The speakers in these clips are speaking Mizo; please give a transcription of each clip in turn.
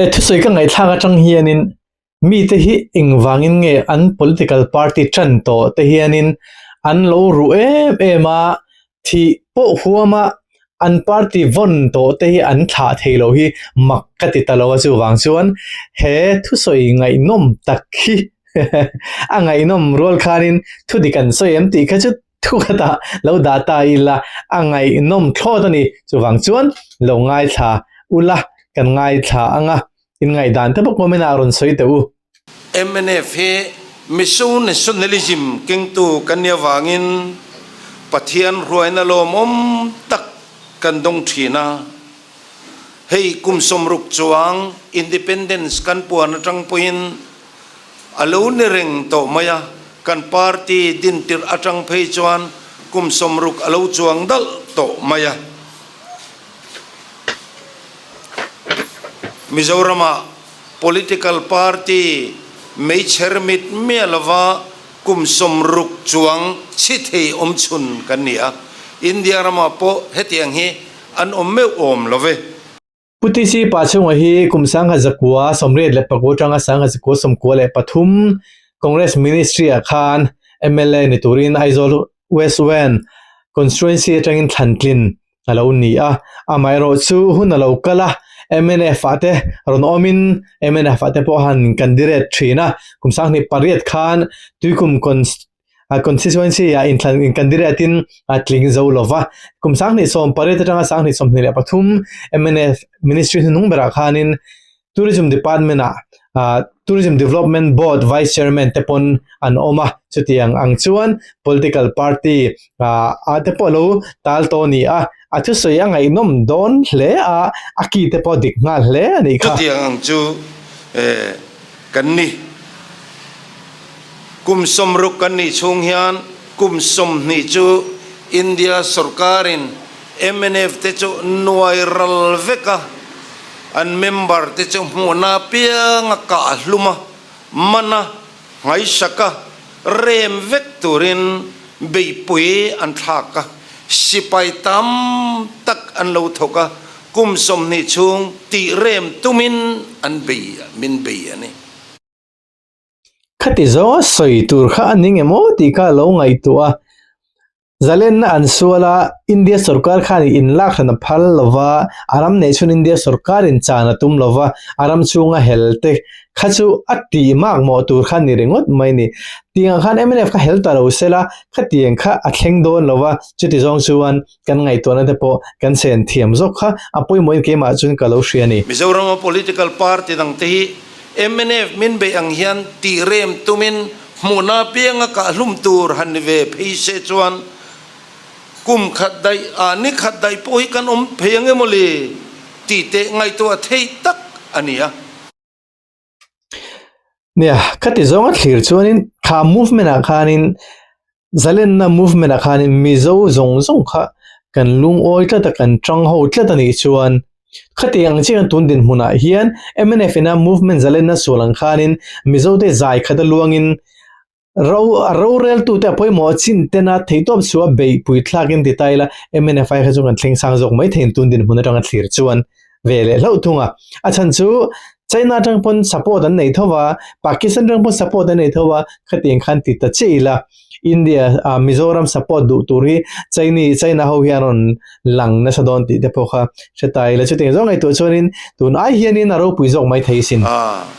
He thusawi ka ngaihthlak atang hianin mite hi engvangin nge an political party tan tawh te hianin an lo ruh em em a, thih pawh huama an party vawn tawh te hi an thlah thei lo hi mak ka ti ta lo a chuvang chuan he thusawi ngaihnawm tak hi a ngaihnawm rual khanin thudik an sawi em tih kha chu Thu khatah lo dah ta ila a ngaihnawm thlawt a ni. Chuvang chuan lo ngaithla ula kan ngaithla ang a, in ngaihdan te bawk comment ah rawn sawi teh u. Mnf hi Mizo Nationalism kengtu kan nih avangin Pathian hruaina lawmawm tak kan dawng thin a. Hei kum 60 chuang Independence kan puan atang pawhin A lo ni reng tawh mai a, kan party din tirh atang phei chuan kum 60 a lo chuang dalh tawh mai a. Mizoramah political party meichher mit miah lova kum 60 chuang chhi thei awm chhun kan ni a, India ramah pawh hetiang hi an awm meuh awm lo ve. Pu TC Pachhunga hi kum 1984 atanga 1993 Congress Ministry ah khan mla ni turin Aizawl West Wen Constituency atangin thlan tlin a lo ni a. Amaherawhchu hun a lo kal a, mnf ah te rawn awmin mnf ah te pawh han candidate thin a. Kum 2008 khan Tuikum a constituency ah inthlan in candidate in a tling zo lova kum 2018 atanga 2023 MNF ministry hnung berah khanin tourism department ah tourism development board vice chairman te pawn an awm a chutiang ang chuan political party ah te pawh lo tal tawh a ni a a thusawi a ngaihnawm dawn hle a a ki te pawh dik nghal hle a nih kha. Chutiang ang chu kan ni. Kum 60 kan nih chhung hian kum 20 chu India sorkarin mnf te chu nuai ral vek a, an member te chu hmuhna apianga kah hlum a, man a, nghaisak a, rem vek turin beihpui an thlak a, sipai tam tak an lo thawk a, kum 20 chhung tih rem tumin an bei min bei a ni. Khati zawnga sawi tur kha a ning em aw tih kha a lo ngaihtuah a. Zalenna an sual a, India sorkar khan in lak hran a phal lo va, a ram neih chhun India sorkarin chan a tum lo va, a ram chhunga hel te kha chu a tih mak mawh tur kha ni ringawt mai a ni. Tiang khan mnf kha hel ta lo sela, khatiang kha a thleng dawn lo va, chuti zawng chuan kan ngaihtuahna te pawh kan chen thiam zawk kha a pawimawhin keimah chuan ka lo hria a ni. Mizorama political party dang te hi mnf min beih ang hian tih rem tumin hmuhna pianga kah hlum tur han ni ve phei se chuan kum khat daih ah ni khat daih pawh hi kan awm phei ang emaw le tih teh ngaihtuah theih tak a ni a. Nia, khati zawnga thlir chuanin kha movement ah khanin zalenna movement ah khanin Mizo zawng zawng kha kan lungawi tlat a, kan tang ho tlat a nih chuan khati ang chian tun dinhmunah hian mnf ina movement zalenna sual ang khanin Mizo te zai khat a luangin ro a roreltute a pawimawh chin tena theihtawp chu a beihpui thlakin ti ta ila mnf ai kha chu kan thleng sang zawk mai thei tun dinhmun atanga thlir chuan ve leh hlauh thung a. A chhan chu China atang pawn support an nei tho va, Pakistan atang pawn support an nei tho va, khatiang khan ti ta chiah ila India ah Mizoram support duh tur hi Chinese China ho hian rawn lang nasa dawn tih te pawh kha hre ta ila chutiang zawng ngaihtuah chuanin tun ai hianin a ropui zawk mai thei sin.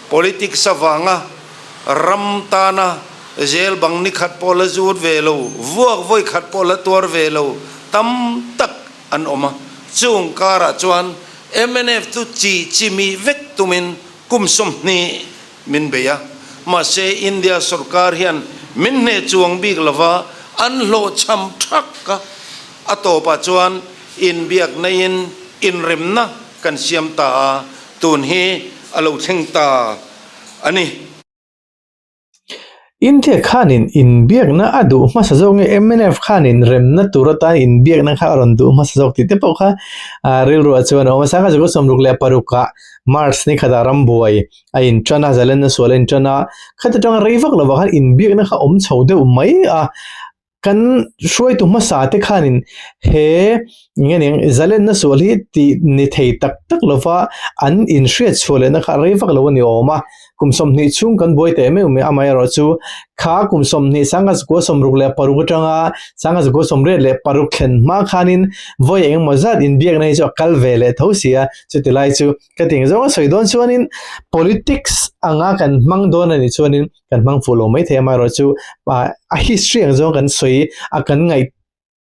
Politics avanga ram tana zel bang ni khat pawh la zut ve lo, vuak vawi khat pawh la tuar ve lo tam tak an awm a, chung karah chuan mnf chu chi chi mi vek tumin kum 20 min bei a, mahse India sorkar hian min hneh chuang bik lova an hlawhchham thak a, a tawpah chuan inbiak naiin inremna kan siam ta a, tun hi a lo thleng ta a ni. India khanin inbiakna a duh hmasa zawk nge mnf khanin remna tur atan inbiakna kha a rawn duh hmasa zawk tih te pawh kha rilruah chuan a awm a. Sangha zuk 66 March ni khatah rambuai a intan a, zalenna sual a intan a, khata tanga rei vak lovah khan inbiakna kha awm chho deuh mai a. Kan hruaitu hmasa te khanin he nge ning zalenna sual hi tih ni thei tak tak lova an inhriat chhuah lehna kha a rei vak lo a ni awm a. Kum 20 chhung kan buai teh meuh mai amaherawh chu kha kum 20 1966 atanga 1986 thlen hma khanin vawi engemaw zat inbiakna hi chu a kal ve leh tho si a, chuti lai chu ka ti ang zawng a sawi dawn chuanin politics anga kan hmang dawn a nih chuanin kan hmang fuh lo maithei amaherawh chu a history ang zawng kan sawi a kan ngaih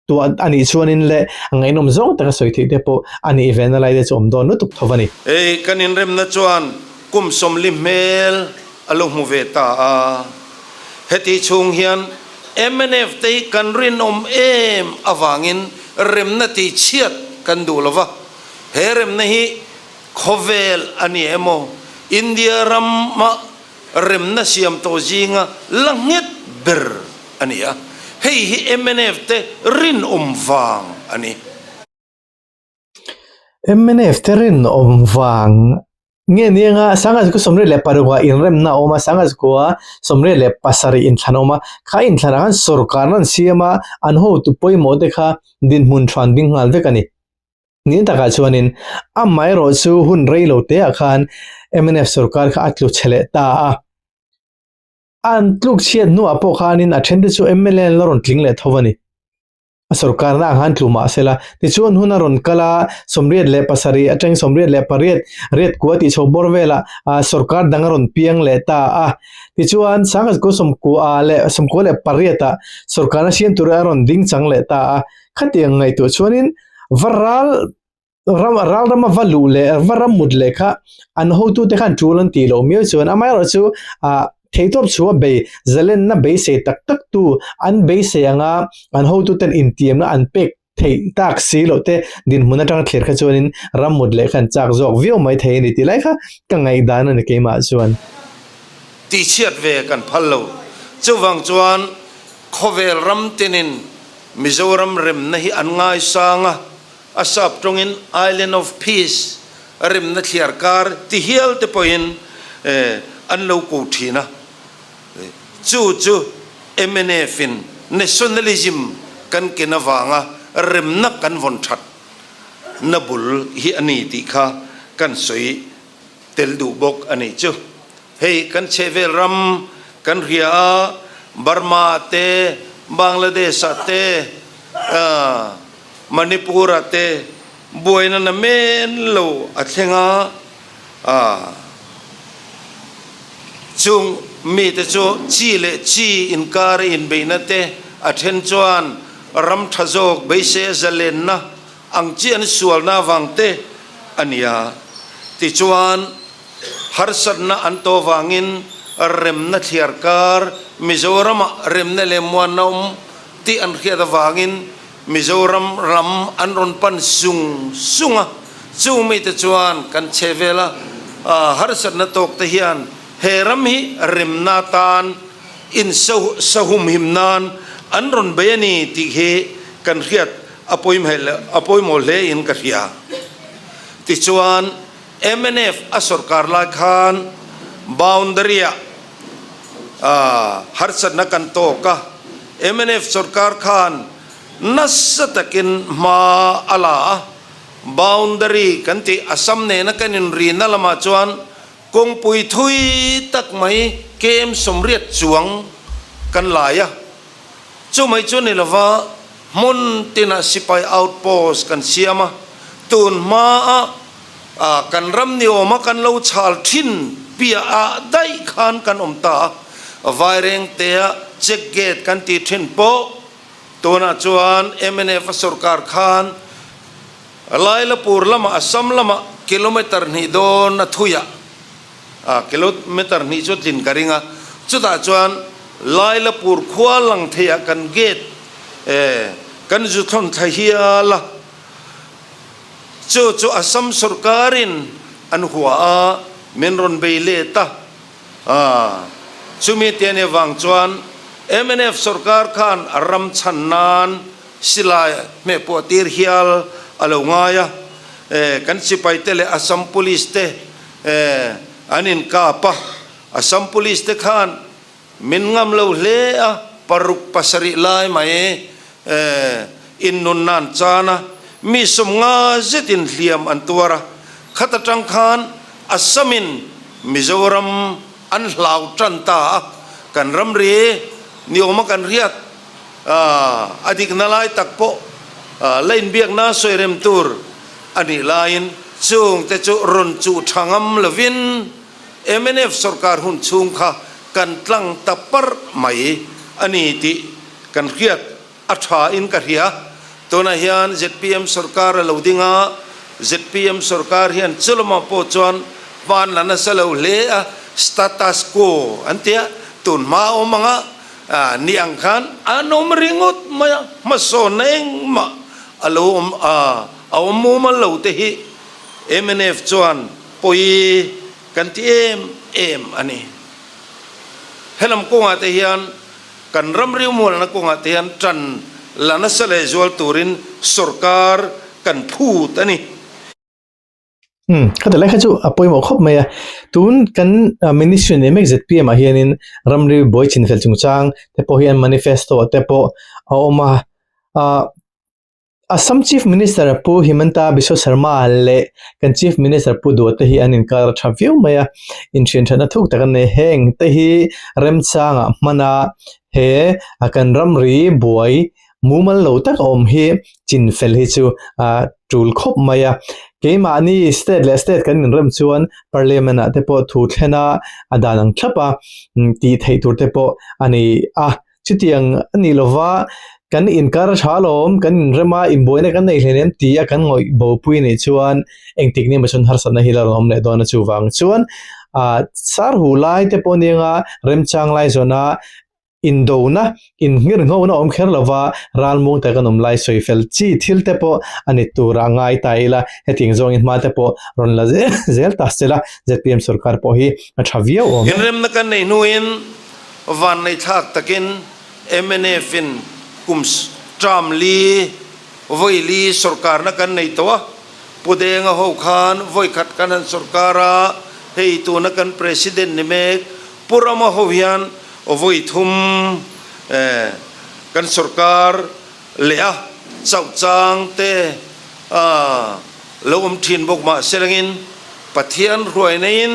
tuah a nih chuanin leh a ngaihnawm zawng taka sawi theih te pawh a nih ve na lai te chu awm dawn lutuk tho a ni. Hei kan inremna chuan kum 40 hmel a lo hmu ve ta a, heti chhung hian mnf te hi kan rinawm em avangin remna tihchhiat kan duh lo va, he remna hi khawvel a ni emaw India rama remna siam tawh zinga la nghet ber a ni a, hei hi mnf te rinawm vang a ni. Mnf te rinawm vang nge nianga Sangha 36 ah inremna a awm a, Sangha 37 inthlan a awm a, kha inthlanah khan sorkarna an siam a, an hotu pawimawh te kha dinhmun than ding nghal vek a ni. Ni takah chuanin amaherawh chu hun rei lo teah khan mnf sorkar kha a tlu chhe leh ta a. An tluk chhiat hnuah pawh khanin a thente chu mla an la rawn tling leh tho a ni. A sorkarna ang khan tlu mah sela. Tichuan hun a rawn kal a, 87 atang 88 riat kua tih chho bawr velah sorkar dang a rawn piang leh ta a. Tichuan 1998 ah sorkarna siam turin a rawn ding chang leh ta a. Khatiang ngaihtuah chuanin va ral ram ral rama va luh leh va ram mut leh kha an hotute khan tul an tih loh miau chuan amaherawhchu ah theihtawp chhuah bei zalenna beisei tak tak tu an beisei anga an hotuten intiamna an pek theih tak si loh te dinhmun atanga thlir kha chuanin ram mut leh kha an chak zawk viau mai thei a ni tih lai kha ka ngaihdan a ni keimah chuan. Tihchhiat ve kan phal lo. Chuvang chuan khawvel ram tinin Mizoram remna hi an ngaisang a, a sap tawngin Island of Peace, remna thliar kar ti hial te pawhin an lo ko thin a. Chu chu mnf in nationalism kan ken avanga remna kan vawn that na bul hi a ni tih kha kan sawi tel duh bawk a nih chu. Hei kan chhehvel ram kan hria a, Burma ah te, Bangladesh ah te, Manipur ah te buaina na men lo a thleng a, chung mite chu chi leh chi inkar a inbeihna te a then chuan ram tha zawk beisei a zalenna ang chi an sualna avang te a nia. Tichuan, harsatna an tawh vangin remna thliar kar Mizoramah remna leh muanna awm tih an hriat avangin Mizoram ram an rawn pan sung sung a. Chung mite chuan kan chhe vela harsatna tawk te hian he ram hi remna atan insahumhim nan an rawn bei a ni tih hi kan hriat a pawimawh hle in ka hria. Tichuan, mnf a sorkar lai khan boundary ah harsatna kan tawk a, mnf sorkar khan nasa takin hma a la a, boundary kan tih Assam nena kan inrina lamah chuan kawngpui thui tak mai km 80 chuang kan lai a. Chumai chu ni lova hmun tinah sipai outpost kan siam a, tun hmaa kan ram ni awma kan lo chhal thin piah ah daih khan kan awm ta a, Vairengtea check gate kan tih thin pawh tunah chuan mnf a sorkar khan Lailapur lamah Assam lamah kilometer hnih dawn a thuiah A kilometer hnih chu tlin ka ring a, chutah chuan Lailapur khua lang theiah kan gate eh kan zu thlawn thla hial a, chu chu Assam sorkarin an hua a, min rawn bei let a, ah chumi te ania vang chuan mnf sorkar khan a ram chhan nan silai hmeh pawh tir hial a lo ngai a, eh kan sipai te leh Assam police te Eh, an inkap a, Assam Police te khan min ngam lo hle a. Paruk pasarih lai mai in nun nan chan a, mi 50 zetin hliam an tuar a, khat atang khan Assam in Mizoram an hlau tan ta a, kan ramri ni awma kan riat a dikna lai tak pawh la inbiakna sawi rem tur a nih laiin chung te chu rawn chuh tha ngam lovin mnf sorkar hun chhung kha kan tlang ta parh mai a ni tih kan hriat a tha in ka hria. Tunah hian zpm sorkar a lo ding a, zpm sorkar hian chulama pawh chuan hman la nasa lo hle a, status quo an ti a, tun hma a awm ang a, ni ang khan an awm ringawt mai a, hmasawnna engmah a lo awm a awm mumal lo te hi mnf chuan pawi kan ti em em a ni. Helam kawngah te hian kan ram riumualna kawngah te hian tan la nasa leh zual turin sorkar kan phut a ni. Umm, ka tilai kha chu a pawimawh khawp mai a. Tun kan ministry nei mek zpm ah hianin ramri buai chinfel chungchang te pawh hian manifesto ah te pawh a awm a. Ah Assam Chief Minister Pu Himanta Biswa Sarma leh kan Chief Minister Pu Duha te hi an inkar a tha viau mai a, inthianthatna thuk tak an nei. Heng te hi remchangah hman a, he kan ramri buai mumal lo tak a awm hi chinfel hi chu a tul khawp mai a. Keimahni state leh state kan inrem chuan Parliament ah te pawh thu thlen a, a dan ang thlap a tih theih tur te pawh a ni a. Chutiang a nih lova kan inkar a tha alawm, kan inrem a, inbuaina kan nei hleinem ti a kan ngawih bopui anih chuan engtik ni emaw chuan harsatna hi la rawn awm leh dawn a chuvang chuan ah sar huh lai te pawh nia remchang lai zawna indona innghirnghona awm kher lova ralmuang tak an awm lai sawi fel chi thil te pawh a ni tur a ngai ta ila hetiang zawngin hma te pawh rawn la zel zel ta se la zpm sorkar pawh hi a tha viau awm e. Inremna kan neih hnuin Vanneihthlak takin mnf in kum term li vawi li sorkarna kan nei tawh a, Pu Denga ho khan vawi khat kan han sorkar a, hei tuna kan President ni mek Pu Rama ho hian vawi thum kan sorkar leh a, chauh chang te lo awm thin bawk mahse langin Pathian hruaina in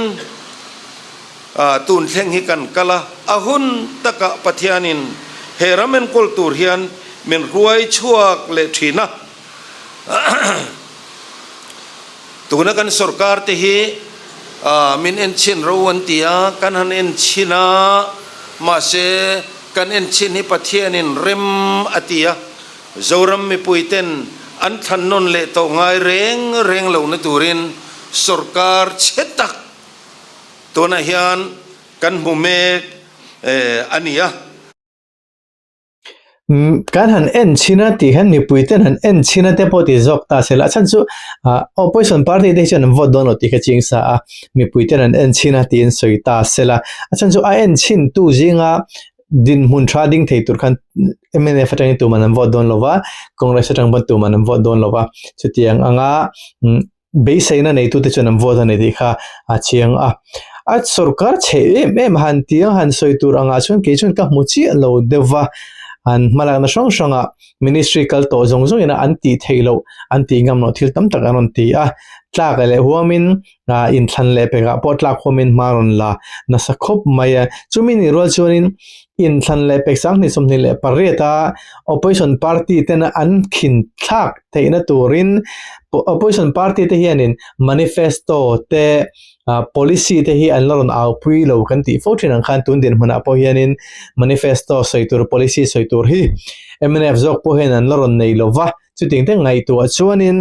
Tun thleng hi kan kal a, a hun takah Pathianin he ram enkawl tur hian min hruai chhuak leh thin a. Tuna kan sorkar te hi min enchhin ro an ti a, kan han enchhin a, mahse kan enchhin hi Pathianin rem a ti a, Zoram mipuiten an thlan nawn leh tawh ngai reng reng lohna turin sorkar chhe tak Tunah hian kan hmu mek a ni a. Kan han en chhin a tih hian mipui ten han en chhin a te pawh ti zawk ta se la, a chhan chu opposition party te hi chuan an vote dawn lo tih kha ching sa a, mipui ten an en chhin a tiin sawi ta se la, a chhan chu a en chhin tu zinga dinhmun tha ding thei tur khan mnf atangin tuman an vote dawn lo va, Congress atang pawn tuman an vote dawn lo va, chutiang anga Beiseina neitute chuan an vote a nei tih kha a chiang a. A sorkar chhe em em han ti ang han sawi tur angah chuan kei chuan ka hmu chiah lo deuh va. An hmalakna hrang hrangah ministry kal tawh zawng zawngin an tih theih loh, an tih ngam loh thil tam tak an rawn ti a. Tlak leh huamin inthlan leh pekah pawh tlak huamin hma rawn la nasa khawp mai a. Chumi nih rual chuanin inthlan leh pek 2028 a opposition party tena an khin thlak theihna turin opposition party te hianin manifesto te policy te hi an la rawn aupui lo kan tih fo thin ang khan tun dinhmunah pawh hianin manifesto sawi tur policy sawi tur hi mnf zawk pawh hian an la rawn nei lo va chutiang te ngaihtuah chuanin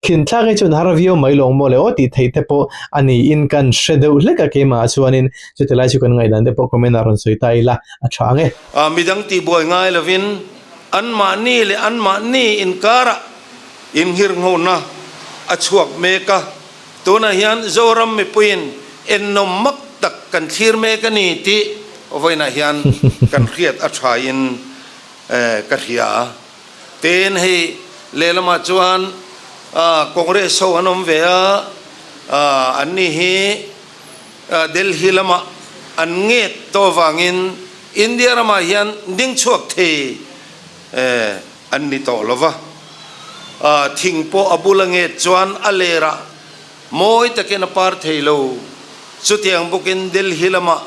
khinthlak hi chuan har viau mai lawng maw le aw tih theih te pawh a niin kan hre deuh hlek a keimah chuanin chuti lai chu kan ngaihdan te pawh comment ah rawn sawi ta ila a tha ang e. Midang tihbuai ngai lovin Anmahni leh anmahni inkarah inghirnghona a chhuak mek a, tunah hian Zoram mipuiin ennawm mak tak kan thlir mek a ni tih vawiinah hian kan hriat a thain ka hria. Tin, hei lehlamah chuan Congress ho an awm ve a, anni hi Delhi lamah an nget tawh avangin. India ramah hian ding chhuak thei an ni tawh lo va. Thing pawh a bul a nget chuan a lerah mawi takin a par thei lo. Chutiang bawkin Delhi lamah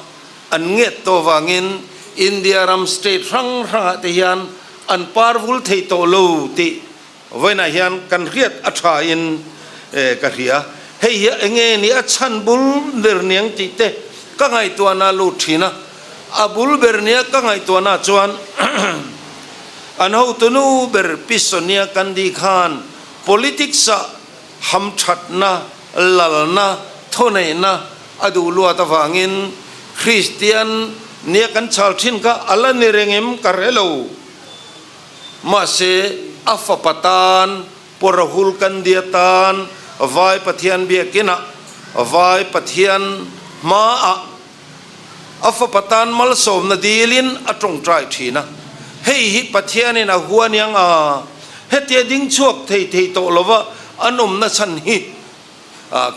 an nget tawh vangin India ram state hrang hrangah te hian an par vul thei tawh lo tih Vawiinah hian kan hriat a tha in ka hria. Hei hi enge ni a chhan bul ber niang tih te ka ngaihtuahna lut thin a. A bul ber nia ka ngaihtuahna chuan an hotunu ber Pi Sonia Gandhi khan politics ah hamthatna, lalna, thawneihna a duh luat avangin Kristian nia kan chhal thin kha a la ni reng em ka hre lo. Mahse, a fapa tan, Pu Rahul Gandhi-a tan Vai Pathian biakinah, Vai Pathian hmaah a fapa tan malsawmna dilin a tawngtai thin a. Hei hi Pathianin a hua niang a, hetia ding chhuak thei thei tawh lova an awmna chhan hi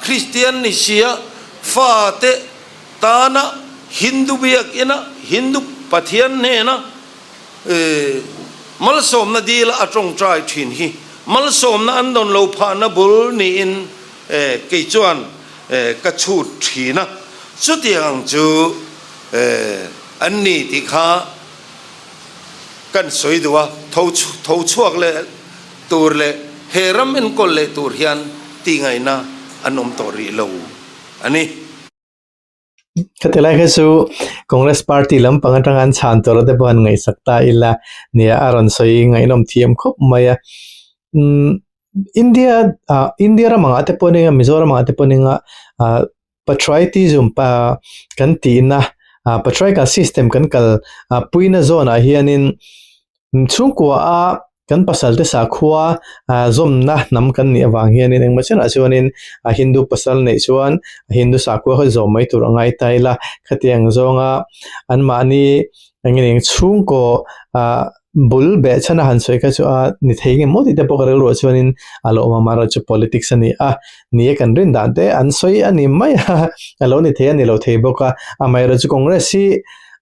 Kristian ni sia fate tana Hindu biakina, Hindu Pathian hnena, Malsawmna dila a tawngtai thin hi malsawmna an dawn lo phahna bul niin kei chuan ka chhut thin a, chutiang ang chu an ni tih kha kan sawi duh a, tho chhuak leh tur leh he ram enkawl leh tur hian tihngaihna an awm tawh rih lo a ni. Khati lai kha chu Congress party lampang atanga an chhan tur te pawh an ngaihsak ta ila nia a rawn sawi ngaihnawm thiam khawp mai a. Umm India ah India ram angah te pawh nia Mizoram angah te pawh nia ah patriotism ah kan tihna ah patriarchal system kan kal ah puina zawnah hianin chhungkua a Kan pasal te sakhua zawmna hnam kan nih avang hianin engmaw chenah chuanin a Hindu pasal neih chuan a Hindu sakhua kha zawm mai tur a ngai ta ila, khatiang zawnga anmahni eng nge eng chhungkaw ah bul beh chhan a han sawi kha chu a ni thei nge maw tih te pawh ka rilruah chuanin a lo awm a, amaherawhchu politics a ni a, ni e kan rin dan te an sawi a ni mai a, a lo ni thei a ni lo thei bawk a, amaherawhchu Congress hi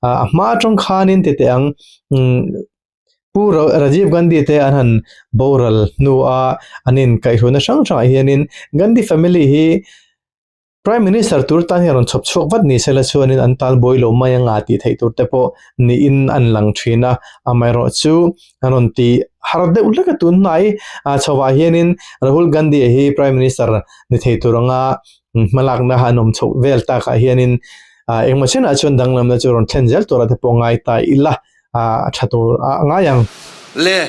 a hma atang khanin ti teh ang umm. Pu Rajiv Gandhi te an han boral hnu a, an inkaihhruaina hrang hrangah hianin Gandhi family hi Prime Minister tur tan hian rawn chhawp chhuak vat ni sela chuanin an tal buai lo mai anga tih theih tur te pawh niin an lang thin a, amaherawhchu an rawn ti har deuh hlek a tun hnai chhovah hianin Rahul Gandhi hi Prime Minister ni thei tur anga hmalakna an awm chhoh vel takah hianin engmaw chenah chuan danglamna chu rawn thlen zel tura te pawh ngai ta ila. a tha tur a ngai ang. Le,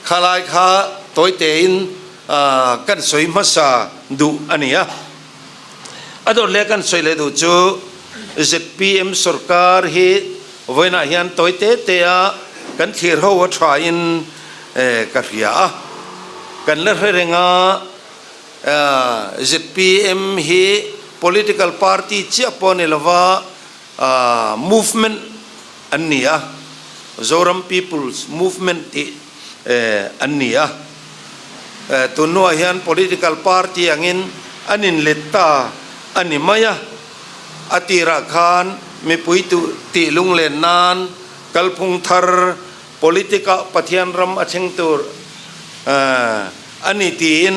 khalai kha tawi tein kan sawi hmasa duh a ni a. A dawt leh kan sawi leh duh chu zpm sorkar hi vawiinah hian tawi te te a kan thlir ho a tha in ka hria a. Kan la hre reng a, zpm hi political party chiah pawh ni lova movement an ni a, Zoram People's Movement tih an ni a. Tun hnuah hian political party angin an inlet ta a ni mai a. A tirah khan mipui tih lunglen nan kalphung thar politic-ah Pathian ram a thleng tur a ni tiin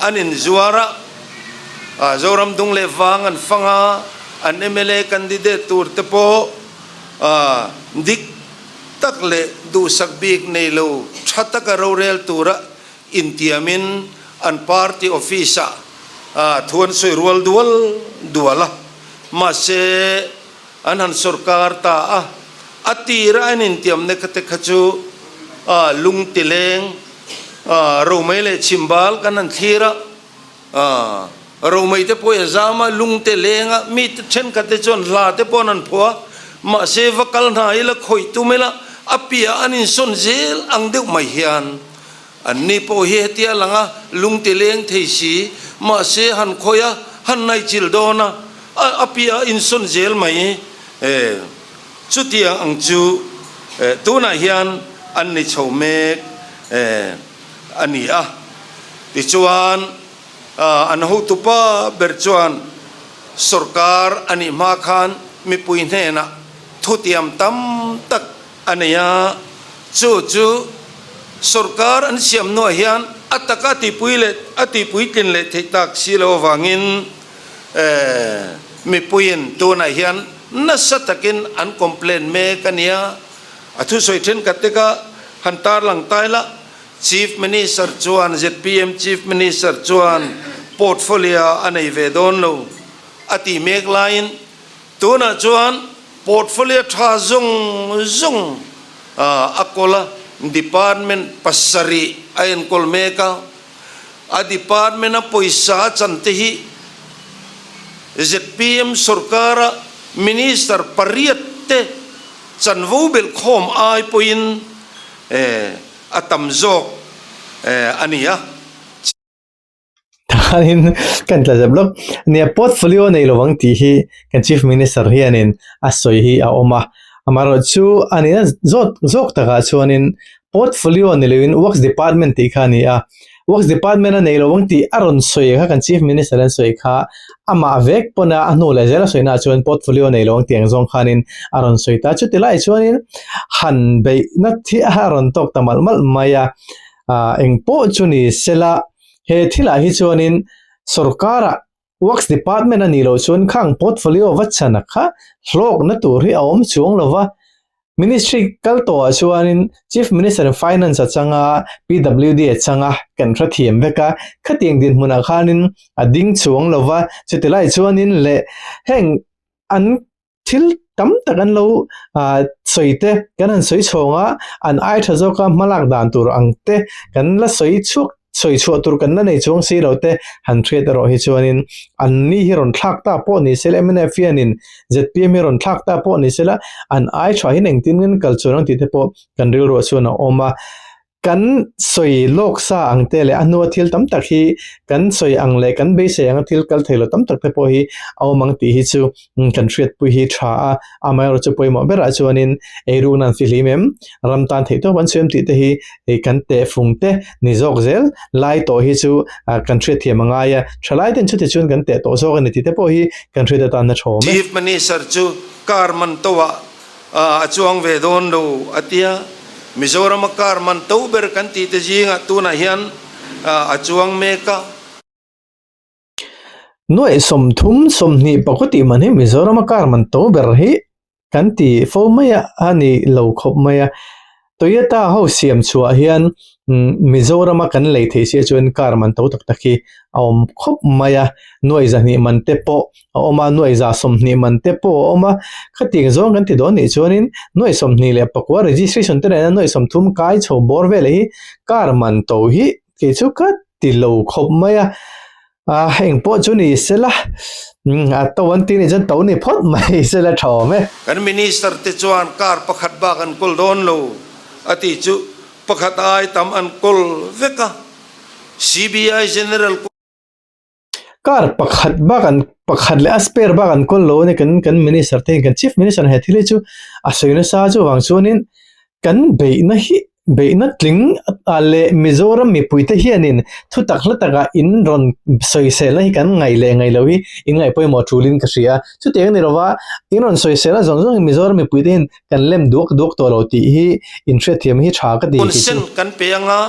an inzuar a. Zoram dung leh vang an fang a, an mla candidate tur te pawh dik tak leh duhsak bik nei lo tha taka rorel tura intiamin an party office-ah thu an sawi rual dual dual a. Mahse, an han sawrkar ta a, a tira an intiamna kha te kha chu lungtileng romei leh chhimbal kan han thlir a. Romei te pawh a zam a, lung te leng a, mi thenkhat te chuan hla te pawh an han phuah a, mahse va kal hna ila khawih tum ila a piah an insawn zel ang deuh mai hian an ni pawh hi hetia lang a, lung te leng thei si, mahse han khawih a, han naichil dawn a, a piah a insawn zel mai e, chutiang ang chu tunah hian an ni chho mek e. a ni a. Tichuan, an hotupa ber chuan sorkar a nih hma khan mipui hnenah Thutiam tam tak a nei a, chu chu sorkar an siam hnuah hian a taka tihpui leh a tihpuitlin leh theih tak si lo avangin mipuiin tunah hian nasa takin an complain mek a nia. A thusawi thenkhat te kha han tarlang tai la, Chief Minister chuan zpm Chief Minister chuan portfolio a nei ve dawn lo a tih mek laiin, Tunah chuan portfolio tha zawng zawng a kawl a, department pasarih a enkawl mek a, a department a pawisa a chan te hi zpm sorkara minister pariat te chanvo belh khawm ai pawhin a tam zawk a ni a. Tanin kan tla zep lawk. Nia portfolio nei lovang tih hi kan Chief Minister hianin a sawi hi a awm a. Amaherawhchu a nihna zawt zawk takah chuanin portfolio ni loin Works Department tih kha a ni a. Works Department a nei lovang tih a rawn sawi kha kan Chief Minister an sawi kha amah vek pawn a hnu leh zel a sawi naah chuan portfolio nei lovang tih ang zawng khanin a rawn sawi ta. Chuti lai chuanin han beihna thi a rawn tawk ta malh malh mai a. Ah engpawh chu ni sela he thilah hi chuanin sorkarah works department a nih loh chuan khang portfolio va chhana kha hlawkna tur hi a awm chuang lo va, ministry kal tawhah chuanin chief minister in finance a chang a, PWD a chang a, kan hrethiam vek a, khatiang dinhmunah khanin a ding chuang lo va, chutilai chuanin leh heng an Thil tam tak an lo sawi te kan han sawi chhawng a, an ai tha zawk a hmalak dan tur ang te kan la sawi chhuak sawi chhuah tur kan la nei chuang si lo te han hriat erawh hi chuanin an ni hi rawn thlak ta pawh ni sela mnf hianin zpm hi rawn thlak ta pawh ni sela an ai tha hian engtin nge an kal chuan ang tih te pawh kan rilruah chuan a awm a. Kan sawi lawk sa ang te leh a hnua thil tam tak hi kan sawi ang leh kan beisei anga thil kal thei lo tam tak te pawh hi a awm ang tih hi chu kan hriatpui hi tha a, amaherawh chu pawimawh berah chuanin eirukna an fihlim em, ram tan theih tawp an sawi em tih te hi kan tehfung te ni zawk zel lai tawh hi chu kan hriatthiam a ngai a, thalai ten chuti chuan kan teh tawh zawk a ni tih te pawh hi kan hriat atan a tha awm e. Chief Minister chu car man to ah a chuang ve dawn lo a tia. Mizorama car man to ber kan tih te zingah tunah hian a chuang mek a. Nuaih 30 20 pakua tih man hi Mizorama car man to ber hi kan ti fo mai a, a ni lo khawp mai a. Toyota ho siam chhuah hian Mizorama kan lei theih sia chuan car man to tak tak hi a awm khawp mai a. Nuaih 200 man te pawh a awm a, nuaih 120 man te pawh a awm a, khatiang zawng kan ti dawn nih chuanin nuaih 24 registration te nena nuaih 30 kai chho bawr vel hi car man to hi kei chu ka ti lo khawp mai a, ah engpawh chu ni sela a to an ti nih chuan to ni phawt mai sela tha awm e. Kan minister te chuan car pakhat bak an kawl dawn lo a tih chu pakhat ai tam an kawl vek a, CBI General. Car pakhat bak an pakhat leh a spare bak an kawl lo a ni kan kan minister te hian kan chief minister he thil hi chu a sawi nasa chuvang chuanin kan beihna hi beihna tling ah leh Mizoram mipui te hianin thutak hla takah in rawn sawisel na hi kan ngaih leh ngaih loh hi in ngaih pawimawh tulin ka hria chutiang a ni lova in rawn sawisel na zawng zawng hi Mizoram mipui te hian kan lem duak duak tawh lo tih hi in hriatthiam hi tha ka ti Hun sen kan pe anga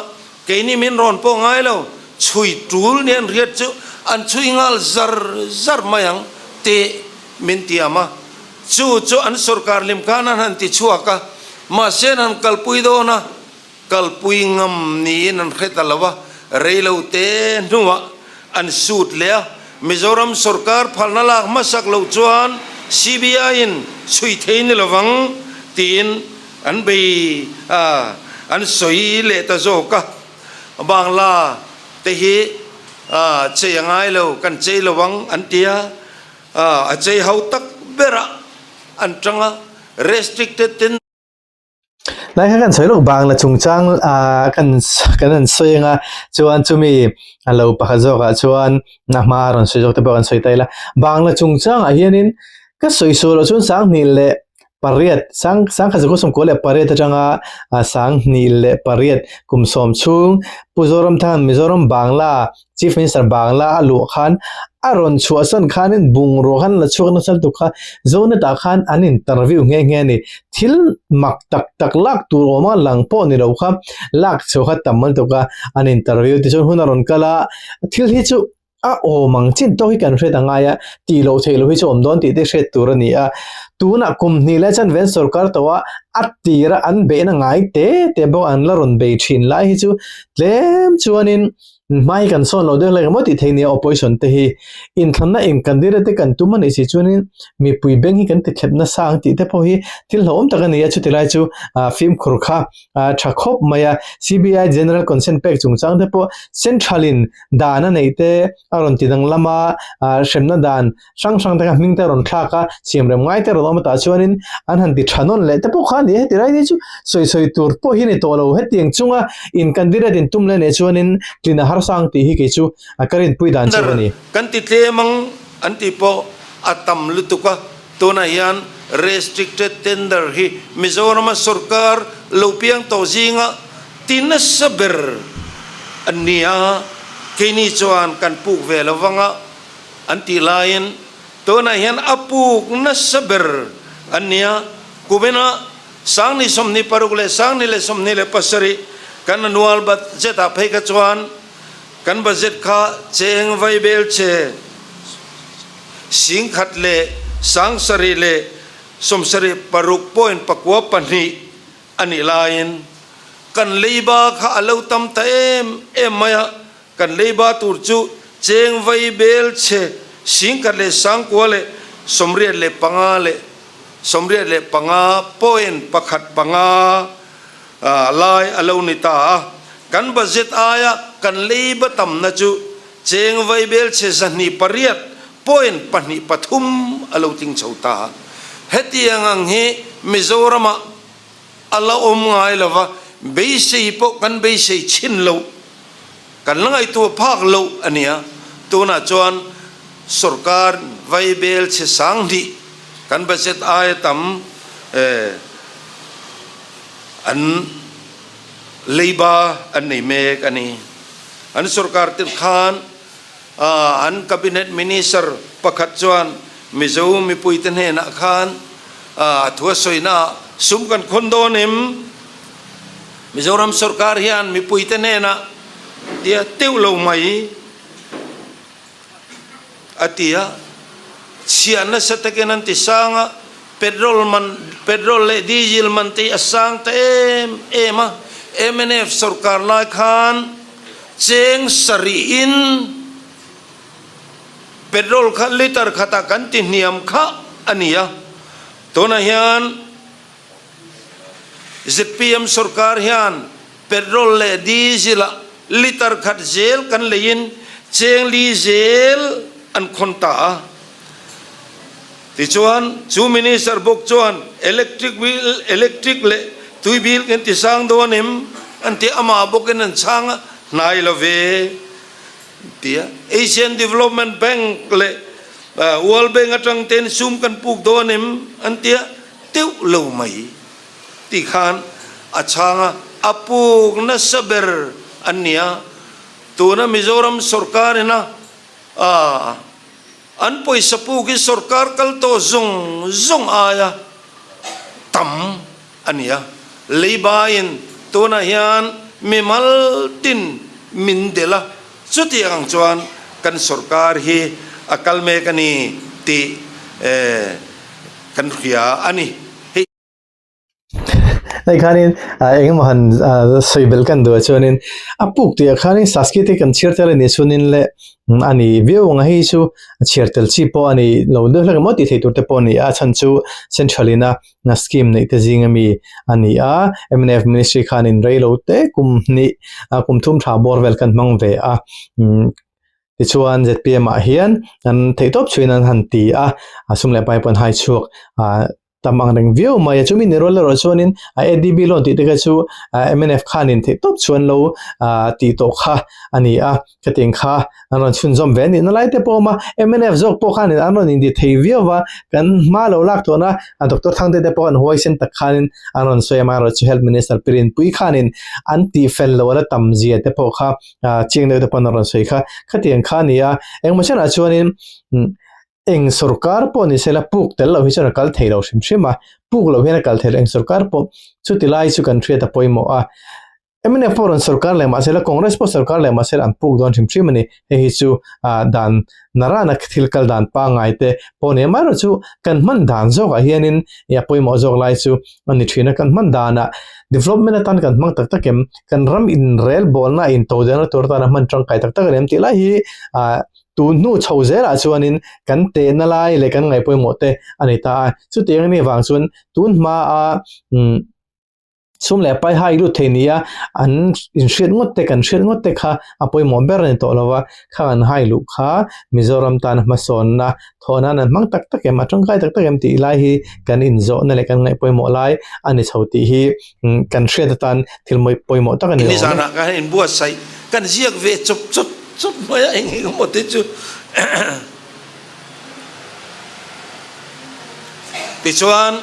Keini min rawn pawh ngai lo, chhui tul nia an riat chu an chhui nghal zar zar mai ang tih min tiam a. Chu chu an sorkar hlim khan an han ti chhuak a, mahse an han kalpui dawn a, kalpui ngam niin an hre ta lo a, reilo te hnuah an sut leh a, Mizoram sorkar phalna lak hmasak loh chuan CBI in chhui thei ni lovang tiin An bei a, an sawi leh ta zawk a, Bangla te hi chei a ngai lo, kan chei lo ang an ti a, a chei ho tak berah an tang a, restricted ten. Lai kha kan sawi lawk Bangla chungchang kan kan han sawi anga chuan chumi a lo pakhat zawkah chuan a hma a rawn sawi zawk te pawh kan sawi ta ila, Bangla chungchangah hianin ka sawi sual loh chuan 2000 leh. Pariat, sang sangkhat zakua 98 atanga 2008 kum sawm chhung Pu Zoramthanga'n Mizoram Bangla Chief Minister Bangla a luah khan a rawn chhuahsan khanin bungrua khan la chhuak nasa lutuk kha Zonetah khan an interview nghe nghe a ni. Thil mak tak tak lak tur awma lang pawh ni lo kha lak chhuah kha tam lutuk a an interview tichuan hun a rawn kal a, thil hi chu A awm ang chin tawk hi kan hriat a ngai a, tih loh theih loh hi chu awm dawn tih te hriat tur a ni a. Tunah kum hnih leh chuan ven sorkar tawh a, a tira an beihna ngai te te bawk an la rawn bei thin lai hi chu tlem chuanin hma hi kan sawn loh deuh hlek emaw tih theih nia opposition te hi inthlanna in candidate te kan tum a nih si chuanin mipui beng hi kan ti thlep nasa ang tih te pawh hi thil hlauhawm tak a ni a, chuti lai chu fimkhur kha tha khawp mai a. CBI General Consent pek chungchang te pawh Central in dan a neih te a rawn ti danglam a, hremna dan hrang hrang te kha hming te a rawn thlak a, siamrem ngai te a rawn awm a tah chuanin an han ti tha nawn leh te pawh kha a ni a, heti lai hi chu sawi sawi tur pawh hi a ni tawh lo, hetiang chunga in candidate in tum leh nih chuanin tlin a harsa ang tih hi kei chu ka rinpui dan chu a ni. Kan ti tlem ang an tih pawh a tam lutuk a, tunah hian restricted tender hi Mizorama sorkar lo piang tawh zinga Ti nasa ber an ni a, keini chuan kan puk ve lo vang a an tih laiin tunah hian a puk nasa ber an ni a, kuminah 2026 leh 2027 kan annual budget ah phei kha chuan kan budget kha cheng vai bel che 10,000 leh 776.92 A nih laiin kan leiba kha a lo tam ta em em mai a, kan leiba tur chu cheng vai bel chhe 10,095 leh 85.15 lai a lo ni ta a, kan budget aia kan leiba tamna chu cheng vai bel chhe 208.23 a lo tling chho ta a, hetiang ang hi Mizoramah A la awm ngai lo va, beisei pawh kan beisei chhin loh, kan la ngaihtuah phak loh a nia. Tunah chuan sorkar vaibel chhe 2000 kan budget aia tam an leiba an nei mek a ni. An sorkar tirh khan an cabinet minister pakhat chuan Mizo mipuite hnenah khan a thu a sawina ah sum kan khawn dawn em? Mizoram sorkar hian mipuite hnenah tia teuh lo mai a ti a, chhiah nasa takin an ti sang a, petrol man, petrol leh diesel man te hi a sang ta em em a, mnf sorkar lai khan cheng sarihin Petrol kha litre khatah kan ti hniam kha a ni a, tunah hian zpm sorkar hian petrol leh diesel ah litre khat zel kan leiin cheng li zel an khawn ta a. Tichuan chu minister bawk chuan electric bill, electric leh tui bill kan ti sang dawn em an ti a, amah bawkin an chhang a, hnai lo ve. Tia Asian Development Bank leh World Bank atang ten sum kan puk dawn em an tia teuh lo mai ti khan a chhang a, a puk nasa ber an ni a, tuna Mizoram sorkar ina an pawisa puk hi sorkar kal tawh zawng zawng aia tam a ni a, leibain tunah hian mimal tin min delh a, chutiang ang chuan kan sorkar hi a kal mek a ni tih kan hria a ni. Hei. Hei khanin eng emaw han sawi belh kan duh ah chuanin a puk tih ah khanin Sanskrit hi kan chhiar tel a nih chuanin le A ni viau ang a, hei chu chhiar tel chi pawh a ni lo deuh hlek emaw tih theih tur te pawh a ni a, a chhan chu Central ina scheme neih te zing ami a ni a, mnf ministry khanin rei lo te kum hnih kum thum tha bawr vel khan hmang ve a, tichuan zpm ah hian an theihtawp chhuiin an han ti a, sum leh pai pawh an hai chhuak. tam ang reng viau mai a. Chumi ni rual erawh chuanin a ADB loan tih te kha chu mnf khanin theih tawp chuan lo tih tawh kha a ni a. Khatiang kha an rawn chhunzawm ve a nihna lai te pawh a awm a, mnf zawk pawh khanin an rawn inti thei viau va, kan hma lo lak tawhna a Doctor Thangte te pawh an huaisen tak khanin an rawn sawi a, amaherawhchu Health Minister Pirinpui khanin an tihfel loh a la tam zia te pawh kha chiang deuh te pawh an rawn sawi kha. Khatiang kha a ni a, engmaw chenah chuanin eng sorkar pawh ni sela puk tel loh hi chuan a kal thei lo hrim hrim a, puk loh hian a kal thei lo eng sorkar pawh chuti lai chu kan hriat a pawimawh a. Mnf pawh rawn sorkar leh mahse la Congress pawh sorkar leh mahse an puk dawn hrim hrim a ni. Hei hi chu dan narana thil kal dan pangngai te pawh a ni. Amaherawhchu kan hman dan zawkah hianin a pawimawh zawk lai chu a ni thin a. Kan hman danah development atan kan hmang tak tak em? Kan ram inrel bawlna intodelna tur atana hman tangkai tak tak a ni em tih lai hi tun hnu chho zelah chuanin kan tehna lai leh kan ngaihpawimawh te a ni ta a. Chutiang anih vang chuan tun hmaa Sum leh pai hai lut thei nia an inhriat ngawt te kan hriat ngawt te kha a pawimawh ber a ni tawh lo va, khang an hai luh kha Mizoram tan hmasawnna thawh nan an hmang tak tak em, a tangkai tak tak em tih lai hi kan inzawhna leh kan ngaih pawimawh lai a ni chho tih hi kan hriat atan thil pawimawh tak a ni awm e. Nizanah khan inbuatsaih kan ziak ve chawp chawp chawp mai a, eng eng emaw te chu. Tichuan,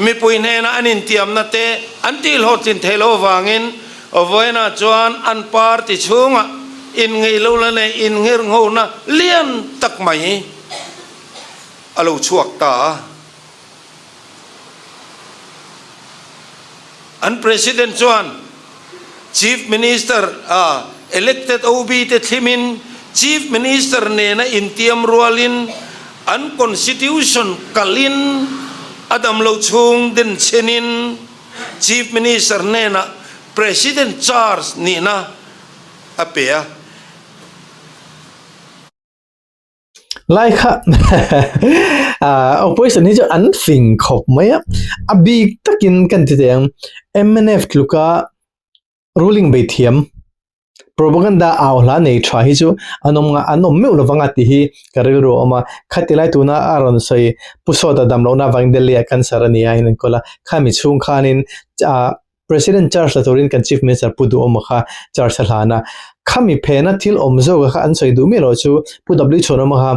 mipui hnena an intiamna te an tihhlawhtlin theih loh avangin Vawiinah chuan an party chhungah inngeihlohna leh innghirnghona lian tak mai a lo chhuak ta a. An President chuan Chief Minister a elected OB te thlimin Chief Minister nena intiam rualin an Constitution kalin a damlo chhung denchhenin Chief Minister hnenah President charge nihna a pe a. Lai kha opposition hi chu an fing khawp mai a, a bik takin kan ti teh ang mnf tluka ruling bei thiam propaganda au hla nei tha hi chu an awm an awm meuh lovang a tih hi ka rilru a awm a, khati lai tuna a rawn sawi Pu Sawta damlohna avangin Delhi ah cancer a ni a in enkawl a, khami chhung khanin ah President charge la turin kan Chief Minister Pu Duhawma kha charge a hlan a, khami phena thil awm zawka kha an sawi duh miah loh chu Pu W Chhuanawma kha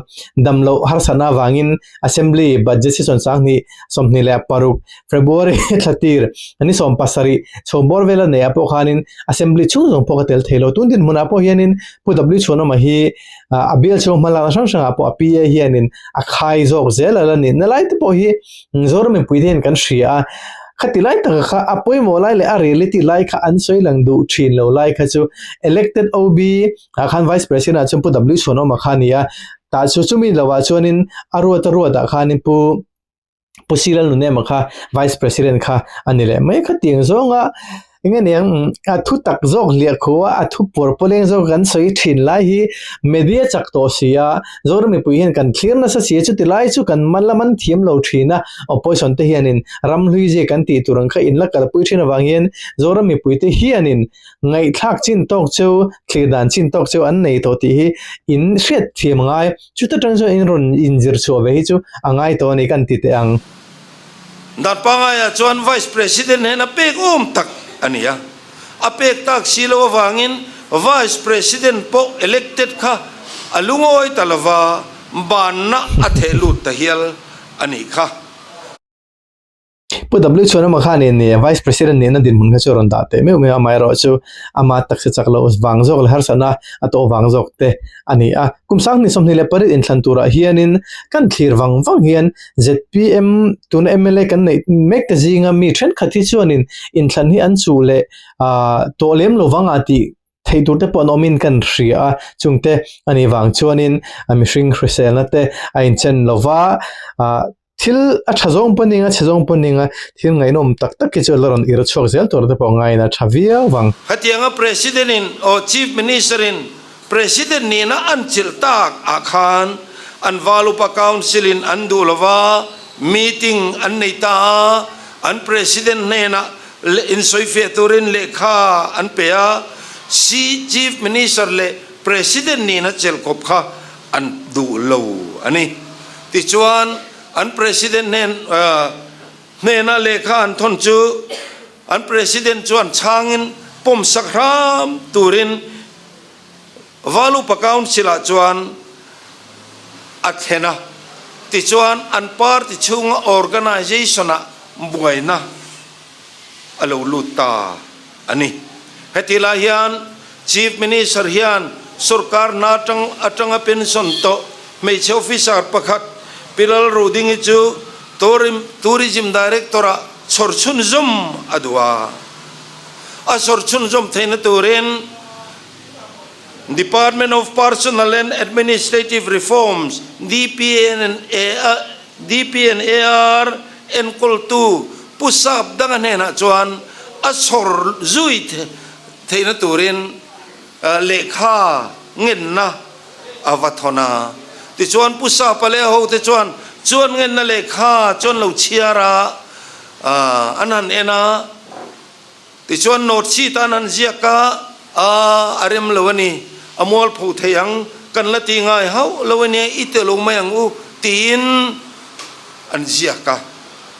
damloh harsatna avangin Assembly Budget Session 20 26 February thla tir ni 17 chhawmbawr vela neihah pawh khanin Assembly chhung zawng pawh ka tel thei lo. Tun dinhmunah pawh hianin Pu W Chhuanawma hi a bial chhung hmalakna hrang hrangah pawh a PA hianin a khai zawk zel a la ni. Na lai te pawh hi Zoram mipui te hian kan hria a, khati lai taka kha a pawimawh lai leh a reality lai kha an sawi lang duh thin lo lai kha chu elected OB ah khan Vice President ah chuan Pu W Chhuanawma kha a ni a, tah chu chumi lovah chuanin a ruat a ruatah khanin Pu Pu Sila Nunema kha Vice President kha a ni leh mai. Khatiang zawnga eng nge niang a thu tak zawk hliah khu a, a thu puar pawleng zawk kan sawi thin lai hi media chak tawh si a, Zoram mipui hian kan thlir nasa si a, chuti lai chu kan man la man thiam lo thin a, opposition te hianin ram hlui zia kan tih tur ang kha in la kalpui thin avang hian Zoram mipui te hianin ngaihthlak chin tawk chu thlir dan chin tawk chu an nei tawh tih hi in hriat thiam a ngai. Chuta tang chuan in rawn inzir chhuah ve hi chu a ngai tawh a ni kan ti teh ang. Dan pangaiah chuan Vice President hian a pek awm tak a ni a, a pek tak si lo avangin Vice President pawh elected kha a lungawi ta lova banna a theh lut ta hial a nih kha. Pu W Chhuanawma khan in Vice President nihna dinhmun kha chu a rawn dah teh meuh meuh a, amaherawhchu ama taksa chak loh vang zawk leh harsatna a tawh vang zawk te a ni a. Kum 2028 inthlan turah hianin kan thlir vang vang hian zpm tuna mla kan neih mek te zinga mi thenkhat hi chuanin inthlan hi an chuh leh tawh lem lo vang a tih theih tur te pawh an awmin kan hria a, chungte a nih vang chuanin mihring hriselna te a inchen lo va, thil a tha zawng pawh ning a chhe zawng pawh ning a, thil ngaihnawm tak tak hi chu la rawn ir chhuak zel tur te pawh ngaiin a tha viau vang. Hetianga President in aw Chief Minister in President nihna an chilh tak ah khan an Valupa Council in an duh lova meeting an nei ta a, an President hnenah insawifiah turin lehkha an pe a, si Chief Minister leh President nihna chelhkawp kha an duh lo a ni. Tichuan, an President hnen. Hnena lehkha an thawn chu an President chuan chhangin pawmsak hram turin Valupa Council-ah chuan a thlen a. Tichuan an party chhunga organisation-ah buaina a lo lut ta a ni. Heti lai hian Chief Minister hian sorkar hna atang atanga pension tawh hmeichhe officer pakhat Pi Lalrudingi chu Tourism Director-ah chhawr chhunzawm a duh a. A chhawr chhunzawm theihna turin Department of Personnel and Administrative Reforms, DPNAR, enkawltu Pu Sap Danga hnenah chuan a chhawr zui theihna turin lehkha ngenna a va thawn a. Tichuan Pu Sapa leh a hote chuan chuan ngenna lehkha chuan lo chhiar a, an han en a. Tichuan note sheet an han ziak a, a a rem lo a ni, a mualpho thei ang, kan la ti ngai hauh lo a nia, i ti lo mai ang u tiin an ziak a.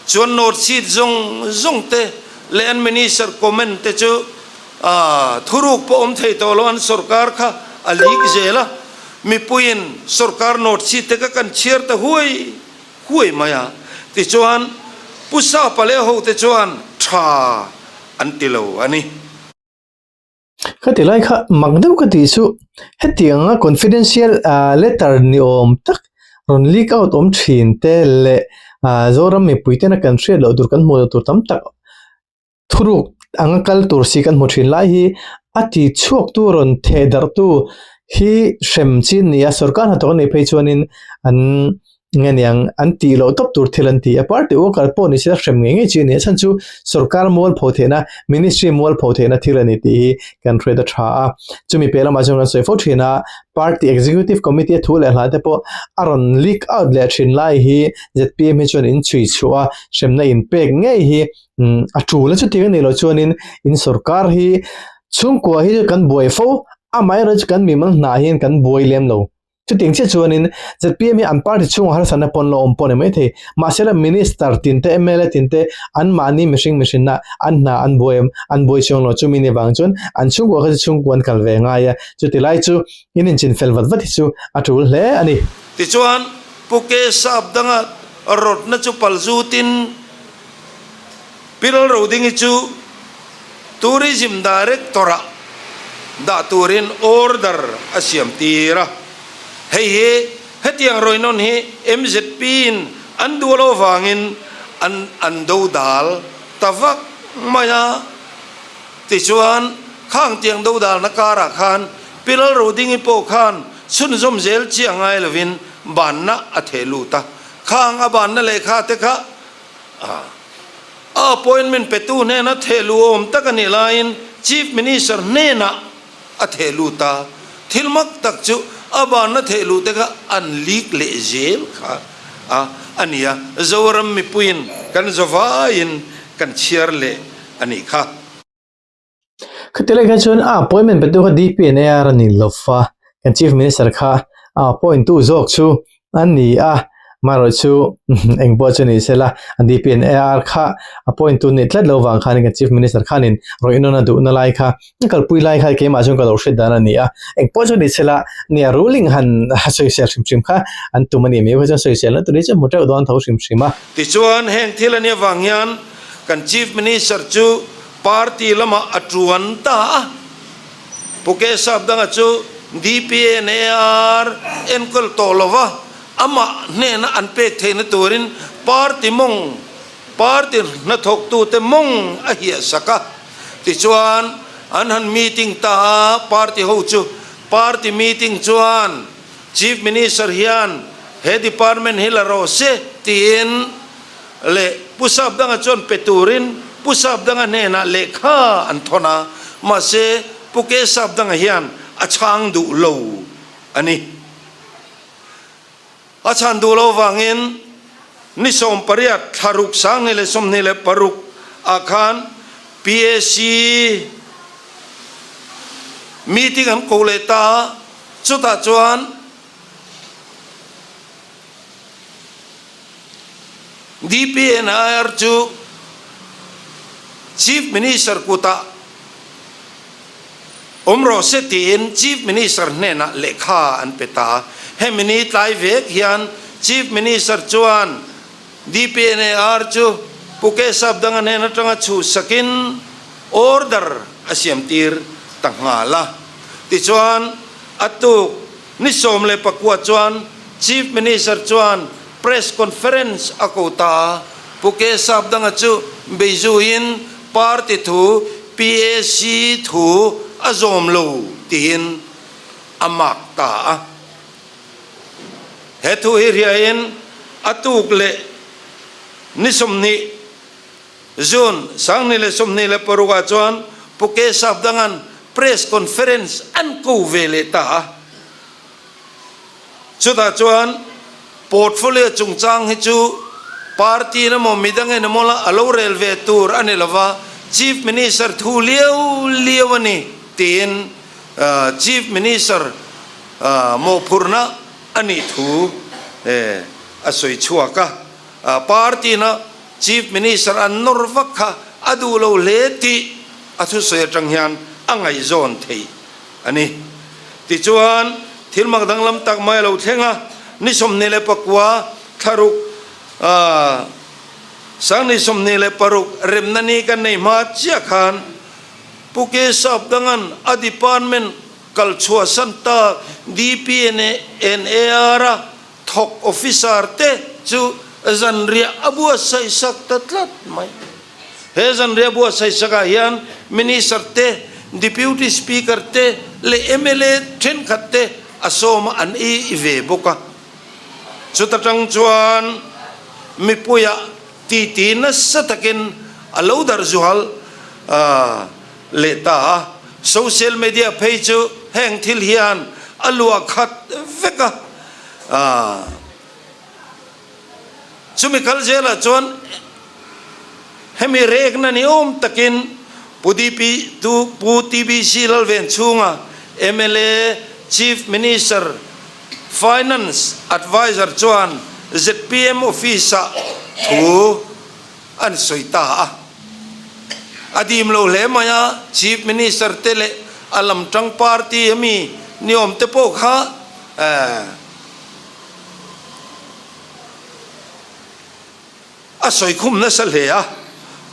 Chuan note sheet zawng zawng te leh an minister comment te chu a thuruk pawh awm thei tawh lo, an sorkar kha a leak zel a, mipuiin sorkar note sheet te kha kan chhiar ta huai huai mai a. Tichuan, Pu Sapa leh hote chuan tha an ti lo a ni. Ka ti lai kha mak deuh ka tih chu hetianga confidential letter ni awm tak rawn leak out awm thin te leh Zoram mipui tena kan hriat loh tur kan hmuh loh tur tam tak Thuruk anga kal tur si kan hmu thin lai hi a ti chhuak tu rawn theh darh tu hi hrem chin ni a, sorkar hnathawk a nih phei chuanin an nge niang an tih loh tawp tur thil an ti a, party worker pawh ni se hrem ngei ngei chi a ni a chhan chu sorkar mualpho theihna ministry mualpho theihna thil a ni tih hi kan hriat a tha a, chumi piah lamah chuan kan sawi fo thin a party executive committee a thu leh hla te pawh a rawn leak out leh thin lai hi zpm hi chuan in chhui chhuah a hremna in pek ngei hi A tul a chutiang a nih loh chuanin in sorkar hi chhungkua hi kan buai fo amaherawhchu kan mimal hnah hian kan buai lem lo. Chutiang chiah chuanin zpm hi an party chhungah harsatna pawn la awm pawh a ni maithei. Mahse la minister tin te mla tin te anmahni mihring mihrinna an hna an buai em an buai chuang lo chumi ni vang chuan an chhungkua kha chu chhungkua an kal ve ngai a chuti lai chu in inchin fel vat vat hi chu a tul hle a ni. Tichuan Pu Kesap danga rawtna chu palzutin Pi Lalrodingi chu Tourism Director-ah dah turin order a siam tir a. Hei hi hetiang rawihnawn hi MZP-in an duh loh avangin an an dodal ta vak mai a. Tichuan, khang tiang dodalna karah khan Pi Lalrodingi pawh khan chhunzawm zel chiah ngai lovin banna a theh lut a. Khang a banna lehkha te kha A appointment petu hnena thehluh awm tak a nih laiin Chief Minister hnenah a thehlut a, thil mak tak chu a banna thehluh te kha an leak leh zel kha a a ni a, Zoram mipuiin kan zawvaiin kan chhiar leh a nih kha. Khati lai khan chuan a appointment petu kha DPNAR a ni lo va, kan Chief Minister kha a appoint tu zawk chu a ni a, amaherawh chu eng pawh chu ni sela DPNAR kha appoint tu nih tlat lo vang khanin kan Chief Minister khanin rawihnawn a duhna lai kha a kalpui lai kha keimah chuan ka lo hriat dan a ni a, eng pawh chu ni sela nia ruling han sawisel hrim hrim kha an tum a ni mai kha chuan sawiselna tur hi chu a hmu teuh dawn tho hrim hrim a. Tichuan heng thil a nih avang hian kan Chief Minister chu Party lamah a tuan ta a, Pu Kesap danga chu DPNAR enkawl tawh lova amah hnena an pek theihna turin party mawng, party hnathawktute mawng a hiahsak a. Tichuan, an han meeting ta a, party ho chu party meeting chuan Chief Minister hian he department hi la rawh se tiin, leh Pu Sapdanga chuan pe turin Pu Sapdanga hnenah lehkha an thawn a, mahse Pu Ke Sapdanga hian a chhang duh lo a ni. A chhan duh lo vangin ni 18 thla ruk 2026 ah khan PAC meeting an ko leh ta a, chutah chuan. DPNR chu Chief Minister kutah awm rawh se tiin Chief Minister hnenah lehkha an pe ta. Hemi ni tlai vek hian Chief Minister chuan DPNAR chu Pu Kesap Danga hnen atanga chhuhsakin order a siamtir ta nghal a. Tichuan, a tuk ni 19 chuan Chief Minister chuan Press Conference a ko ta a, Pu Kesap Danga chu beizuiin party thu PAC thu a zawm lo tiin a mark ta a. He thu hi hriain a tuk leh ni 20 June 2026 ah chuan Pu Keshav Dangan Press Conference an ko ve leh ta a. Chutah chuan portfolio chungchang hi chu party in emaw midang in emaw la a lo rel ve tur a ni lova, Chief Minister thu liau liau a ni tiin Chief Minister mawhphurhna a nih thu a sawi chhuak a. Party ina Chief Minister an nawr vak kha a duh lo hle tih a thusawi atang hian a ngaihzawn theih a ni. Tichuan, thil mak danglam tak mai a lo thleng a, ni 29 thlaruk 2026 remna ni kan nei hma chiah khan Pu Keshav Dangan a department kal chhuahsan tak DPNAR a thawk officer te chu zanriah a buatsaih sak ta tlat mai. He zanriah buatsaih sakah hian Minister te, Deputy Speaker te leh mla thenkhat te a sawm a an ei ve bawk a. Chuta tang chuan mipuiah titi nasa takin a lo darh zual leh ta a. Social media phei chu heng thil hian a luah khat vek a. Chumi kal zelah chuan hemi rekna ni awm takin Pu DP tu Pu TBC Lalven chhunga mla Chief Minister Finance Adviser chuan zpm Office-ah thu an sawi ta a. A dim lo hle mai a, Chief Minister te leh a lamtang party ami ni awm te pawh kha A sawi khum nasa hle a,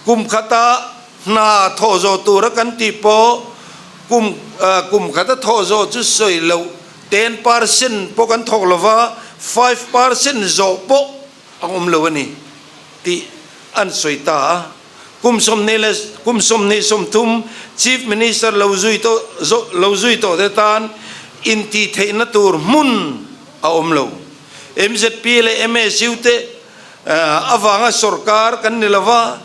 kum khata hna thawh zawh tura kan tih pawh kum kum khata thawh zawh chu sawi loh 10% pawh kan thawk lova 5% zawh pawh a awm lo a ni tih an sawi ta a. Kum 20 leh kum 23 Chief Minister lo zui tawh lo zui tawh te tan intihtheihna tur hmun a awm lo. Mzp leh MSU te avanga sorkar kan ni lova,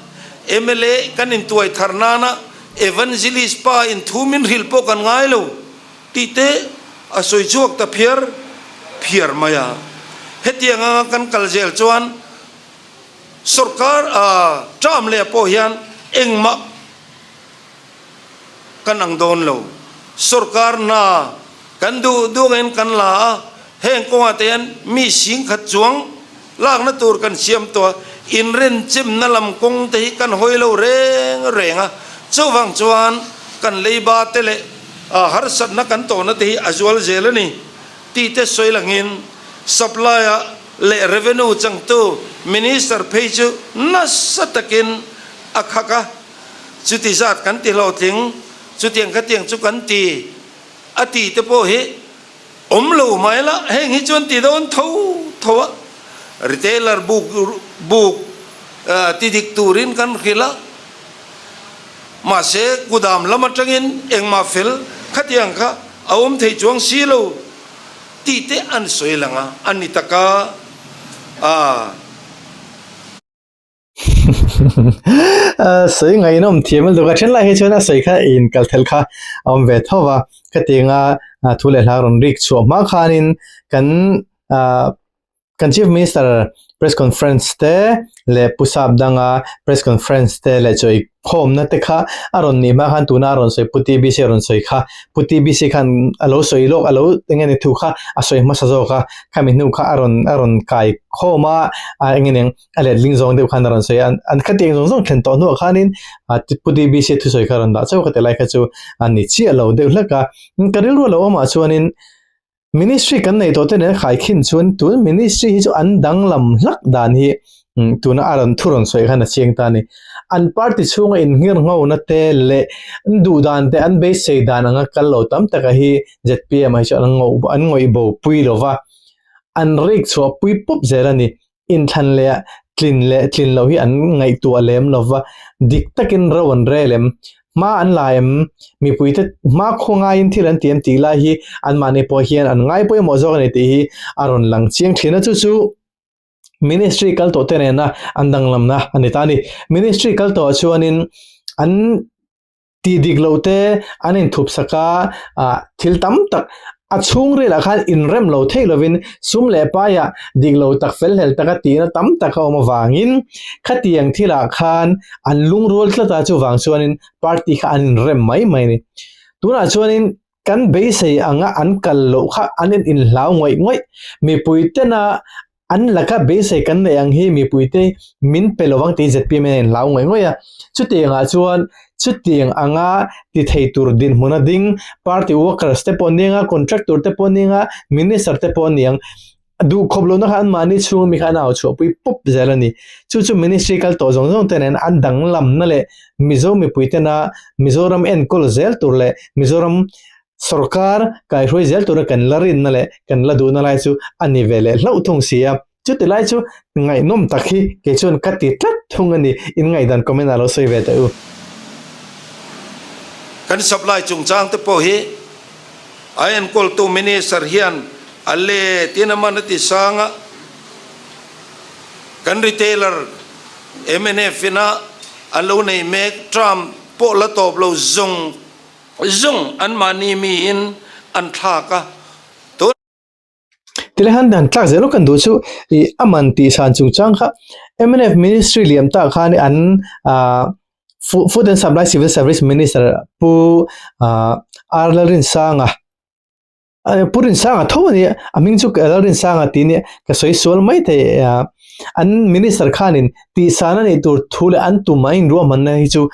mla kan intuai thar nana Evangelist pa in thu min hrilh pawh kan ngai lo tih te a sawi chhuak ta phiar phiar mai a. Hetiang anga kan kal zel chuan sorkar term leh pawh hian engmah kan ang dawn lo. Sorkar hna kan duh duangin kan la a, heng kawngah te hian mi 10,000 chuang lakna tur kan siam tawh a, inrenchemna lam kawng te hi kan hawi lo reng reng a, chuvang chuan kan leiba te leh harsatna kan tawhna te hi a zual zel a ni tih te sawi langin supply-a leh revenue changtu minister phei chu nasa takin a khak a. Chuti zat kan ti hlawhtling, chutiang khatiang chu kan ti a ti te pawh hi awm lo mai la, heng hi chuan ti dawn tho tho a, retailer buk buk ti dik turin kan hrilh a, mahse kudam lam atangin engmah fel khatiang kha a awm thei chuang si lo tih te an sawi lang a, a ni taka a. Sawi ngaihnawm thiam a luka then lai hi chuan a sawi kha in kal thelh kha a awm ve tho va khatianga thu leh hla rawn rik chhuah hma khanin kan ah kan chief minister. press conference te leh Pu Sap danga press conference te leh chawi khawmna te kha a rawn nih hma khan tuna a rawn sawi Pu TBC a rawn sawi kha Pu TBC khan a lo sawi lawk a lo eng nge ni thu kha a sawi hmasa zawk a khami hnu kha a rawn a rawn kai khawm a a eng nge ni a letling zawng deuh khan a rawn sawi a an khatiang zawng zawng thlen tawh hnuah khanin Pu TBC thusawi kha a rawn dah chauh ka ti lai kha chu a ni chiah lo deuh hlek a ka rilru a lo awmah chuanin Ministry kan neih tawh te nen khaikhin chuan tun ministry hi chu an danglam hlak dan hi tuna a rawn thu rawn sawi khan a chiang ta a ni. An party chhunga inngir nghona te leh an duh dan te an beisei dan anga kal lo tam taka hi zpm ah hi chuan an an ngawih bo pui lo va, an rik chhuah pui pawp zel a ni. Inthlan leh tlin leh tlin loh hi an ngaihtuah lem lo va, dik takin ro an rel em? Hma an la em? Mipuite hma khaw ngaiin thil an ti em tih lai hi anmahni pawh hian an ngai pawimawh zawk a ni tih hi a rawn lang chiang thin a, chu chu Ministry kal tawhte nena an danglamna a ni ta a ni. Ministry kal tawhah chuanin an. Tih dik loh te an inthup sak a, ah thil tam tak a chhungrilah khan inrem lo thei lovin sum leh paiah dik lo tak fel hlel taka tihna tam tak a awm avangin khatiang thilah khan an lungrual tlat a, chuvang chuanin party kha an inrem mai mai a ni. Tunah chuanin kan beisei anga an kal loh kha an inhlau ngawih ngawih, mipui tena An laka beisei kan neih ang hi mipuite min pe lovang tih zpm hian a inhlau ngawih ngawih a. Chutiangah chuan chutiang anga ti thei tur dinhmuna ding party workers te pawh nia, contractor te pawh nia, minister te pawh aniang duhkhawp lohna kha anmahni chhunga mi kha an au chhuahpui pawp zel a ni. Chu chu ministry kal tawh zawng zawng te nen an danglamna leh Mizo mipuitena Mizoram enkawl zel tur leh Mizoram Sorkar kaihruai zel tura kan la rinna leh kan la duhna lai chu a ni ve leh hlauh thung si a. Chuti lai chu ngaihnawm tak hi kei chuan ka ti tlat thung a ni. In ngaihdan comment ah lo sawi ve teh u. Kan supply chungchang te pawh hi a enkawltu Minister hian a let in a man a ti sang a, kan retailer mnf ina an lo nei mek term pawh la tawp lo zawng Zung anmahni miin an thlak a, tun. Tilai han han tlak zel kan duh chu ih a man tih san chungchang kha mnf ministry liam tak khan an ah food and supply civil service minister pu ah R Lalrinsanga Pu Rinsanga tho a ni a, a hming chu Lalrinsanga tih a nia, ka sawi sual mai thei a, an minister khanin tihsan a nih tur thu leh an tum a inruahmanna hi chu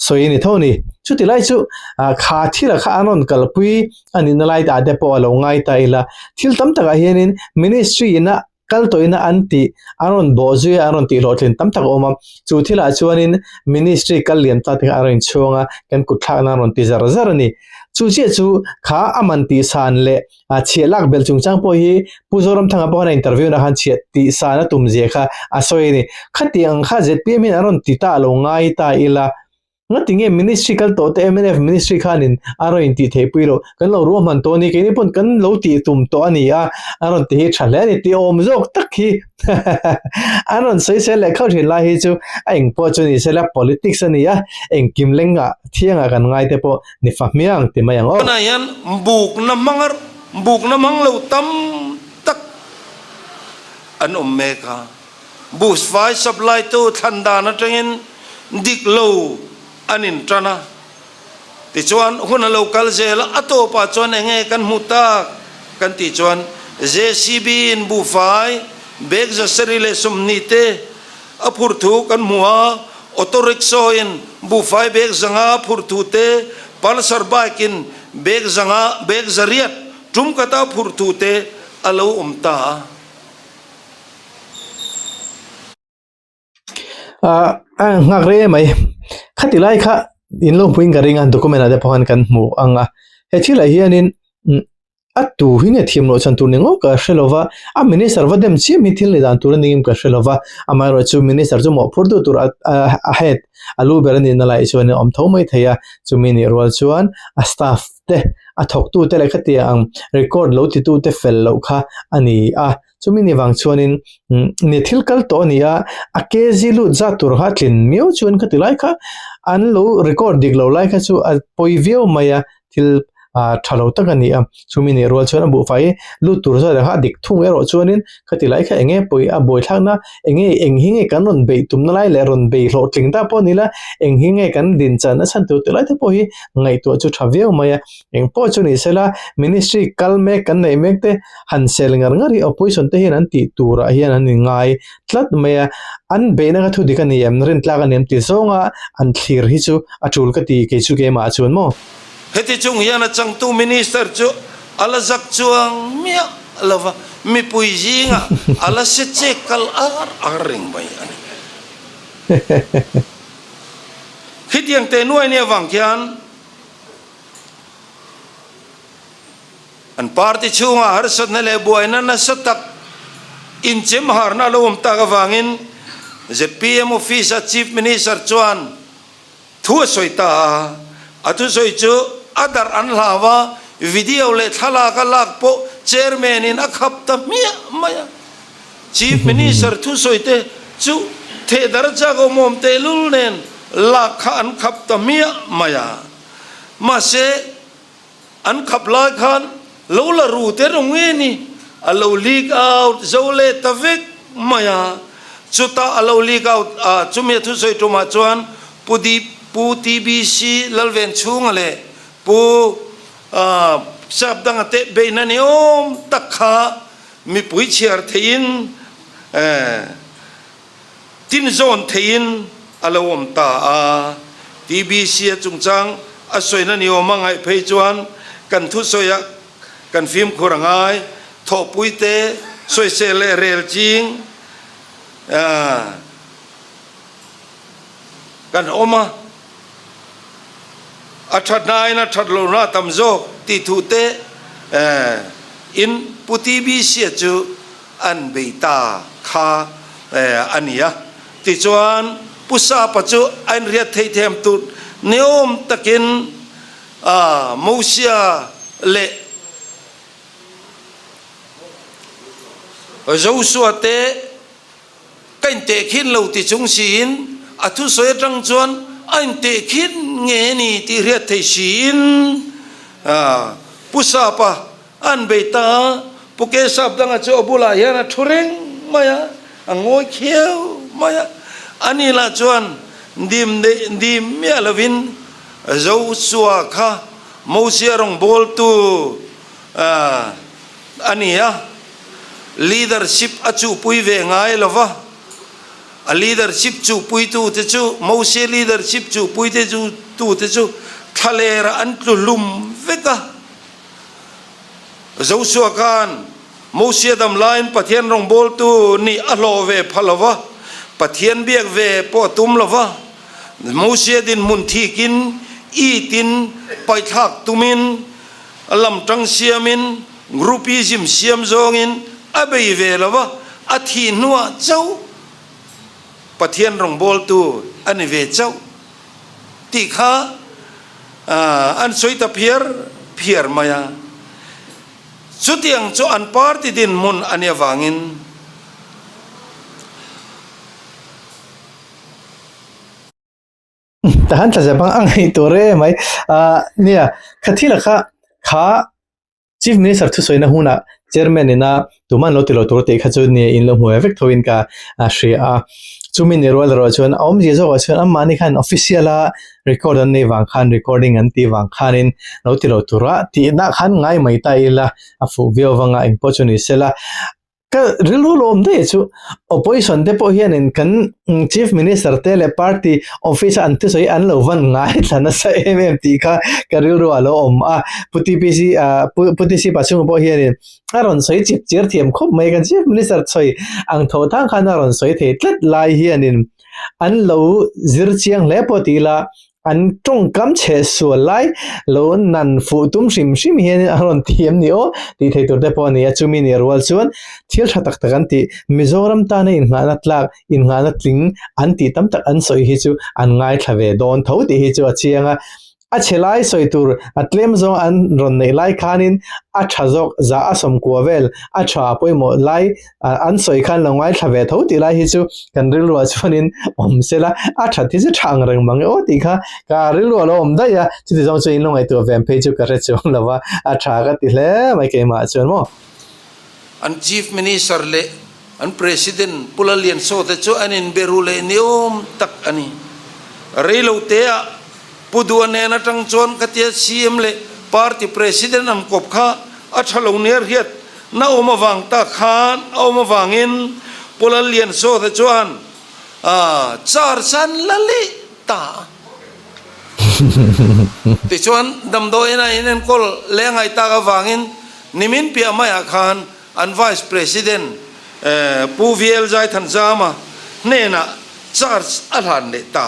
sawi a ni tho a ni. Chuti lai chu kha thila kha an rawn kalpui a nihna lai ah te pawh a lo ngai ta ila, thil tam takah hianin ministry ina kal tawhina an tih an rawn bawh zui a, an rawn tih hlawhtlin tam tak a awm a, chu thilah chuanin ministry kal lian ta te kha a rawn inchhuang a, kan kut thlakna an rawn ti zar zar a ni. Chu chiah chu kha a man tih san leh a chhiah lak belh chungchang pawh hi Pu Zoramthanga pawh khan a interview na khan chhiah tih san a tum zia kha a sawi a ni. Khatiang ang kha zpm hian an rawn ti ta lo ngai ta ila. Ngati nge ministry kal tawh te mnf ministry khanin a rawn intih theih pui loh, kan lo ruahman tawh a ni, keini pawn kan lo tih tum tawh a ni a, an rawn ti hi tha hle a ni tih awm zawk tak hi an rawn sawi sel leh khauh thin lai hi chu a eng pawh chu ni sela politics a ni a, engkim lengah thiangah kan ngai te pawh ni fa hmiang ti mai ang aw. Tunah hian bukna hmang bukna hmang lo tam tak an awm mek a. Buhfai supply tu thlan dan atangin dik lo an in tan a, tichuan hun a lo kal zel a, a tawpah chuan eng nge kan hmu tak kan tih chuan JCB in buhfai bag zasarih leh 20 te a phur thu kan hmu a, auto rickshaw in buhfai bag 500 a phur thu te, Pulsar bike in bag 500 bag 800 tum kata a phur thu te a lo awm ta a. Ah a nghak rei emai khati lai kha in lo hmuin ka ring a document ah te pawh khan kan hmu ang a he thilah hianin umm a tu hi nge thiam loh chhan tur ni ngawt ka hre lo va a minister va dem chiam hi thil ni dan tur a ni em ka hre lo va amaherawhchu minister chu mawhphur duh tur a a head a lu ber a nihna lai chuan a awm tho mai thei a chumi nih rual chuan a staff te a thawktute leh khatiang ang record lo titute fel loh kha a ni a. Chumi ni vang chuanin ni thil kal tawh a ni a, a kg lut zat tur kha a tlin miau chuan khati lai kha an lo record dik lo lai kha chu a pawi viau mai a, thil ah tha lo tak a ni a chumi nih rual chuan a buhfai lut tur zawt kha a dik thung erawh chuanin khati lai kha eng nge pawi a buaithlakna eng nge eng hi nge kan rawn beih tumna lai leh rawn bei hlawhtling ta pawh ni la eng hi nge kan din chan a chhan tur tih lai te pawh hi ngaihtuah chu tha viau mai a eng pawh chu ni sela ministry kal mek kan neih mek te han sel ngar ngar hi opposition te hian an tih turah hian an inngai tlat mai a an beihna kha thu dik a ni em rintlak a ni em tih zawnga an thlir hi chu a tul ka ti kei chu keimah chuan maw. Heti chung hian a changtu Minister chu a la zak chuang miah lo va, mipui zingah a la se chek kal ar ar reng mai a ni. Khitiang teh nuai nia vang khian an party chhungah harsatna leh buaina nasa tak inchemharna a lo awm tak avangin zpm office-a Chief Minister chuan Thu a sawi ta a, a thusawi chu a darh an hlau a, video leh thlalak a lak pawh Chairman in a khap ta hmiah mai a. Chief Minister thusawi te chu theh darh chak awm awm tehlul nen lak kha an khap ta hmiah mai a. Mahse, An khap lai khan lo la ru te rawng nge ni a lo leak out zo leh ta vek mai a, chutah a lo leak out a, chumi a thusawi tumah chuan Pu Di Pu TBC Lalvenchhunga leh Pu Sapdanga te beihna ni awm tak kha mipui chhiar theihin Tinzawn theihin a lo awm ta a. TBC a chungchang a sawina ni awm a ngaih phei chuan kan thusawiah kan fimkhur a ngai. Thawhpui te, sawisel leh rel ching kan awm a, a thatna aiin a that lohna a tam zawk tih thu te in Pu TBC-a chu an bei ta kha a ni a. Tichuan, Pu Sapa chu a inriat theih thiam tur niawm takin Mosia leh Josua te ka intehkhin lo ti chung siin a thusawi atang chuan a intehkhin nge ni tih hriat thei siin Pu Sapa An bei ta a, Pu Kesap danga chu a bulah hian a thu reng mai a, a ngawi khiau mai a. Ani lah chuan dim neih dim miah lovin Joshua kha Mosia rawngbawltu a ni a, leadership a chuhpui ve ngai lo va, a leadership chuhpuitu te chu Mosia leadership chuhpuite chu tute chu thlalerah an tlu hlum vek a. Joshua khan Mosia dam laiin Pathian rawngbawltu nih a hlawh ve pha lo va, Pathian biak ve pawh a tum lo va. Mosia dinhmun thikin, itin, paihthlak tumin, lamtang siamin, groupism siam zawngin a bei ve lo va, a thih hnuah chauh Pathian rawngbawltu a ni ve chauh. Tih kha an sawi ta phiar phiar mai a. Chutiang chu an party dinhmun a nih avangin Tahan tla zep ang a ngaih tur e mai. Nia, kha thil kha kha Chief Minister thusawina hunah Chairman ina tuman lo ti lo tur tih kha chu ni in lo hmu ve vek thoin ka hria a. Chumi ni rual erawh chuan a awmzia zawkah chuan anmahni khan official a record an nei vang khan recording an tih vang khanin lo ti lo tura tihna khan ngai mai ta ila a fuh viau vanga engpawh chu ni sela. Ka rilru lo awm daih chu opposition te pawh hianin kan chief minister te leh party office a an thusawi an lo van ngaithla nasa em em tih kha ka rilru a lo awm a. Pu TPC ah Pu TC Pachhunga pawh hianin a rawn sawi chip chir thiam khawp mai kan chief minister sawi ang tho thang khan a rawn sawi thei tlat lai hianin an lo zir chiang hle pawh ti ila An tawngkam chhe sual lai lo nan fuh tum hrim hrim hian a rawn thiam ni aw tih thei tur te pawh a ni a, chumi ni rual chuan thil tha tak tak an tih Mizoram tana innghahna tlak, innghahna tling an tih tam tak an sawi hi chu an ngaithla ve dawn tho tih hi chu a chiang a. A chhe lai sawi tur a tlem zawng an rawn neih lai khanin a tha zawk za a sawmkua vel a tha pawimawh lai an sawi khan lo ngaithla ve tho tih lai hi chu kan rilruah chuanin awm se la, a that hi chu tha ang reng mang e aw tih kha ka rilruah a lo awm daih a, chuti zawng chu in lo ngaihtuah ve ang phei chu ka hre chuang lo va, a tha ka ti hle mai keimah chuan maw. An Chief Minister leh an President Pu Lalliansaw te chu an inbe ru leh niawm tak a ni. Reiloteah Pu Dua nen atang chuan khatia CM leh Party President an kawp kha a tha lo nia hriat na awm avang tak khan a awm avangin Pu Lalliansaw te chuan charge an la leh ta a. Tichuan damdawiin a inenkawl leh a ngaih tak avangin Nimin piah maiah khan an Vice President Pu VL Zaithanzama hnenah charge a hlan leh ta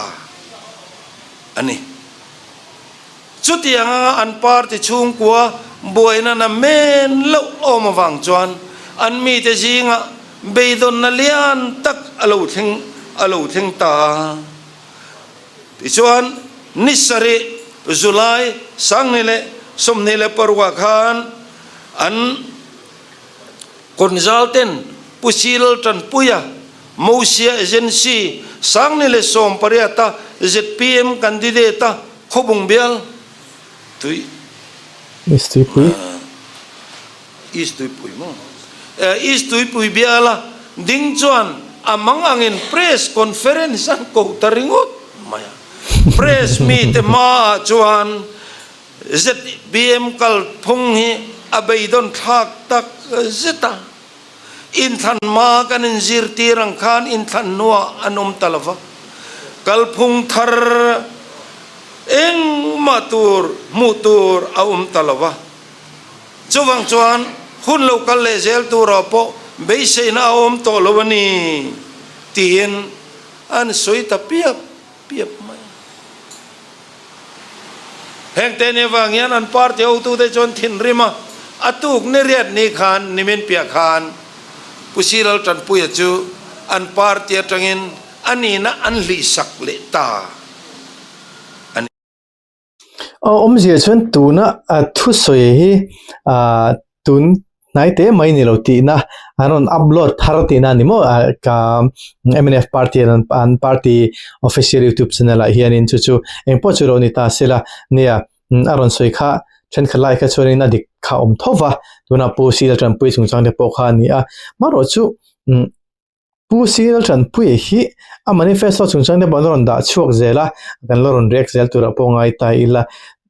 a ni. Chutiang anga an party chhungkua buaina na men loh awm avang chuan an mite zingah beidawnna lian tak a lo thleng a lo thleng ta a. Tichuan, ni sarih July 2026 khan an consultant Pu Sil Tanpuia, Mosia Agency 2018-a zpm candidate-a Khawbung bial tui East Tuipui. East Tuipui maw? East Tuipui biala ding chuan a mang angin press conference an koh ta ringawt mai a. Press mite hmaah chuan zpm kalphung hi a beidawn thlak tak zet a. Inthlan hma kan inzirtir ang khan inthlan hnuah an awm ta lo va. Kalphung thar engmah tur hmuh tur a awm ta lo va. Chuvang chuan hun lo kal leh zel turah pawh beiseina a awm tawh lo a ni tiin an sawi ta piap piap mai a. Heng te ni avang hian an party hotute chuan thinrim a, a tuk ni riat ni khan nimin piah khan Pu Silal Tanpuia chu an party atangin a nihna an hlihsak leh ta a ni. Awmzia chuan tuna thusawi hi tun hnai te mai ni lo tihna an rawn upload thar tihna a ni maw ka mnf party an party official youtube channel ah hianin chu chu engpawh chu lo ni ta se la nia a rawn sawi kha thenkhat lai kha chuanin a dik kha a awm tho va tunah Pu Sila Tanpui chungchang te pawh kha a ni a marawh chu Pu Cyril Tanpuia hi a manifesto chungchang te pawh an rawn dah chhuak zel a, kan la rawn react zel turah pawh ngai ta ila.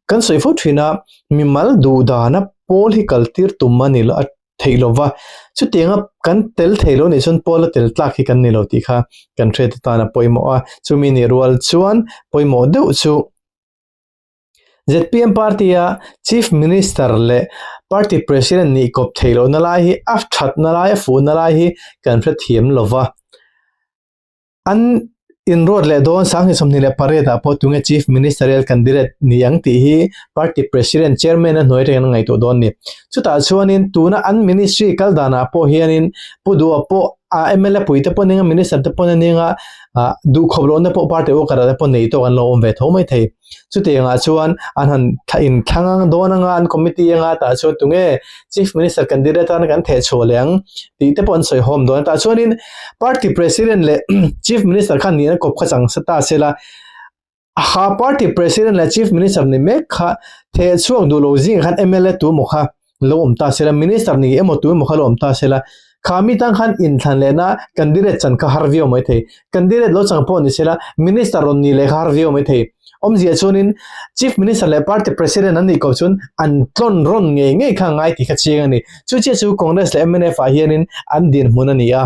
Kan sawi fo thin a, mimal duh dana pawl hi kal tir tum a ni lo a theih lo va, chutianga kan tel thei lo nih chuan pawl a tel tlak hi kan ni lo tih kha kan hriat atan a pawimawh a, chumi nih rual chuan pawimawh deuh chu. Zpm party-a Chief Minister leh Party President nih kawp theih lohna lai hi a thatna lai, a fuhna lai hi kan hrethiam lo va. An inruat leh dawn 2028 ah pawh tunge Chief Ministerial candidate ni ang tih hi Party President, Chairman a hnuai reng an ngaihtuah dawn a ni. Chutah chuanin tuna an Ministry kal danah pawh hianin Pu Duha pawh a mla puite pawh a ning a, Minister te pawh a ning a, duhkhawp lohna pawh Party worker ah te pawh nei tawk an lo awm ve tho mai thei. Chutiangah chuan an han in thlang ang dawn anga an committee anga tah chuan tunge Chief Minister candidate atana kan theh chhuah leh ang tih te pawh an sawi hawm dawn a. Tah chuanin Party President leh Chief Minister khan nihna kawp kha chang sa ta sela ha Party President leh Chief Minister ni mek kha theh chhuak duh lo zingah khan mla tu emaw kha lo awm ta sela Minister ni emaw tu emaw kha lo awm ta sela kha mi tang khan inthlan lehna candidate chan kha har viau mai thei. Candidate lo chang pawh ni sela Minister rawn ni leh kha har viau mai thei. Awmzia chuanin Chief Minister leh Party President an nih ko chuan an tlawn rawn ngei ngei kha ngai tih kha chiang a ni. Chu chiah chu Congress leh mnf ah hianin an dinhmun a ni a.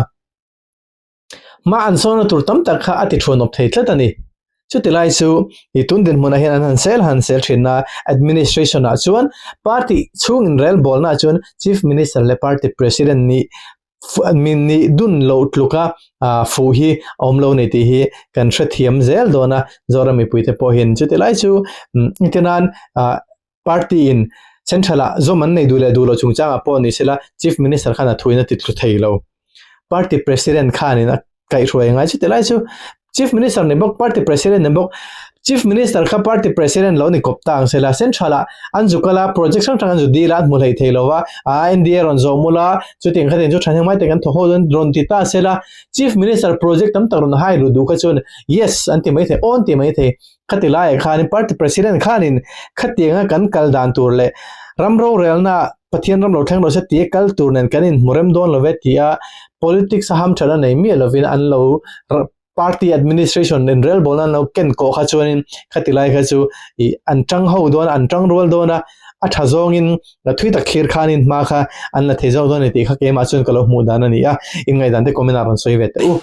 Hma an sawna tur tam tak kha a ti thuanawp thei tlat a ni. Chuti lai chu i tun dinhmunah hian an han sel han sel thin a, administration ah chuan party chhung inrel bawlna ah chuan Chief Minister leh Party President nih min nih dun loh tluka fuh hi a awm lo ni tih hi kan hrethiam zel dawn a, Zoram mipuite pawhin chuti lai chu engtinan Party in Central ah zawm an nei duh leh duh loh chungchangah pawh ni sela Chief Minister khan a thuin a ti thlu thei lo. Party President khanin a kaihhruai ngai chu tilai chu Chief Minister ni bawk Party President ni bawk. Chief Minister kha party president lo ni kawp ta ang sela, central ah an zu kal a, project hrang hrang an zu dil a, an hmu hleih thei lo va, aa NDA rawn zawh mul a, chutiang khatin chu thahnem ngai tak an thaw haw dawn rawn ti ta sela, Chief Minister project tam tak rawn hai luh duh kha chuan yes an ti mai thei, aw an ti mai thei. Khati laiah khanin party president khanin khatianga kan kal dan tur leh ram rorelna Pathian ram lo thleng rawh se tia kal tur nen kan inhmu rem dawn lo ve tia politics a hamthat a nei miah lovin an lo party administration in relbawl an lo ken kawh kha chuanin khati lai kha chu ih an tang ho dawn a an tang rual dawn a a tha zawngin la thui tak thlir khanin hma kha an la thei zawk dawn a ni tih kha keimah chuan ka lo hmuh dan a ni a inngaihdan te comment ah rawn sawi ve teh u.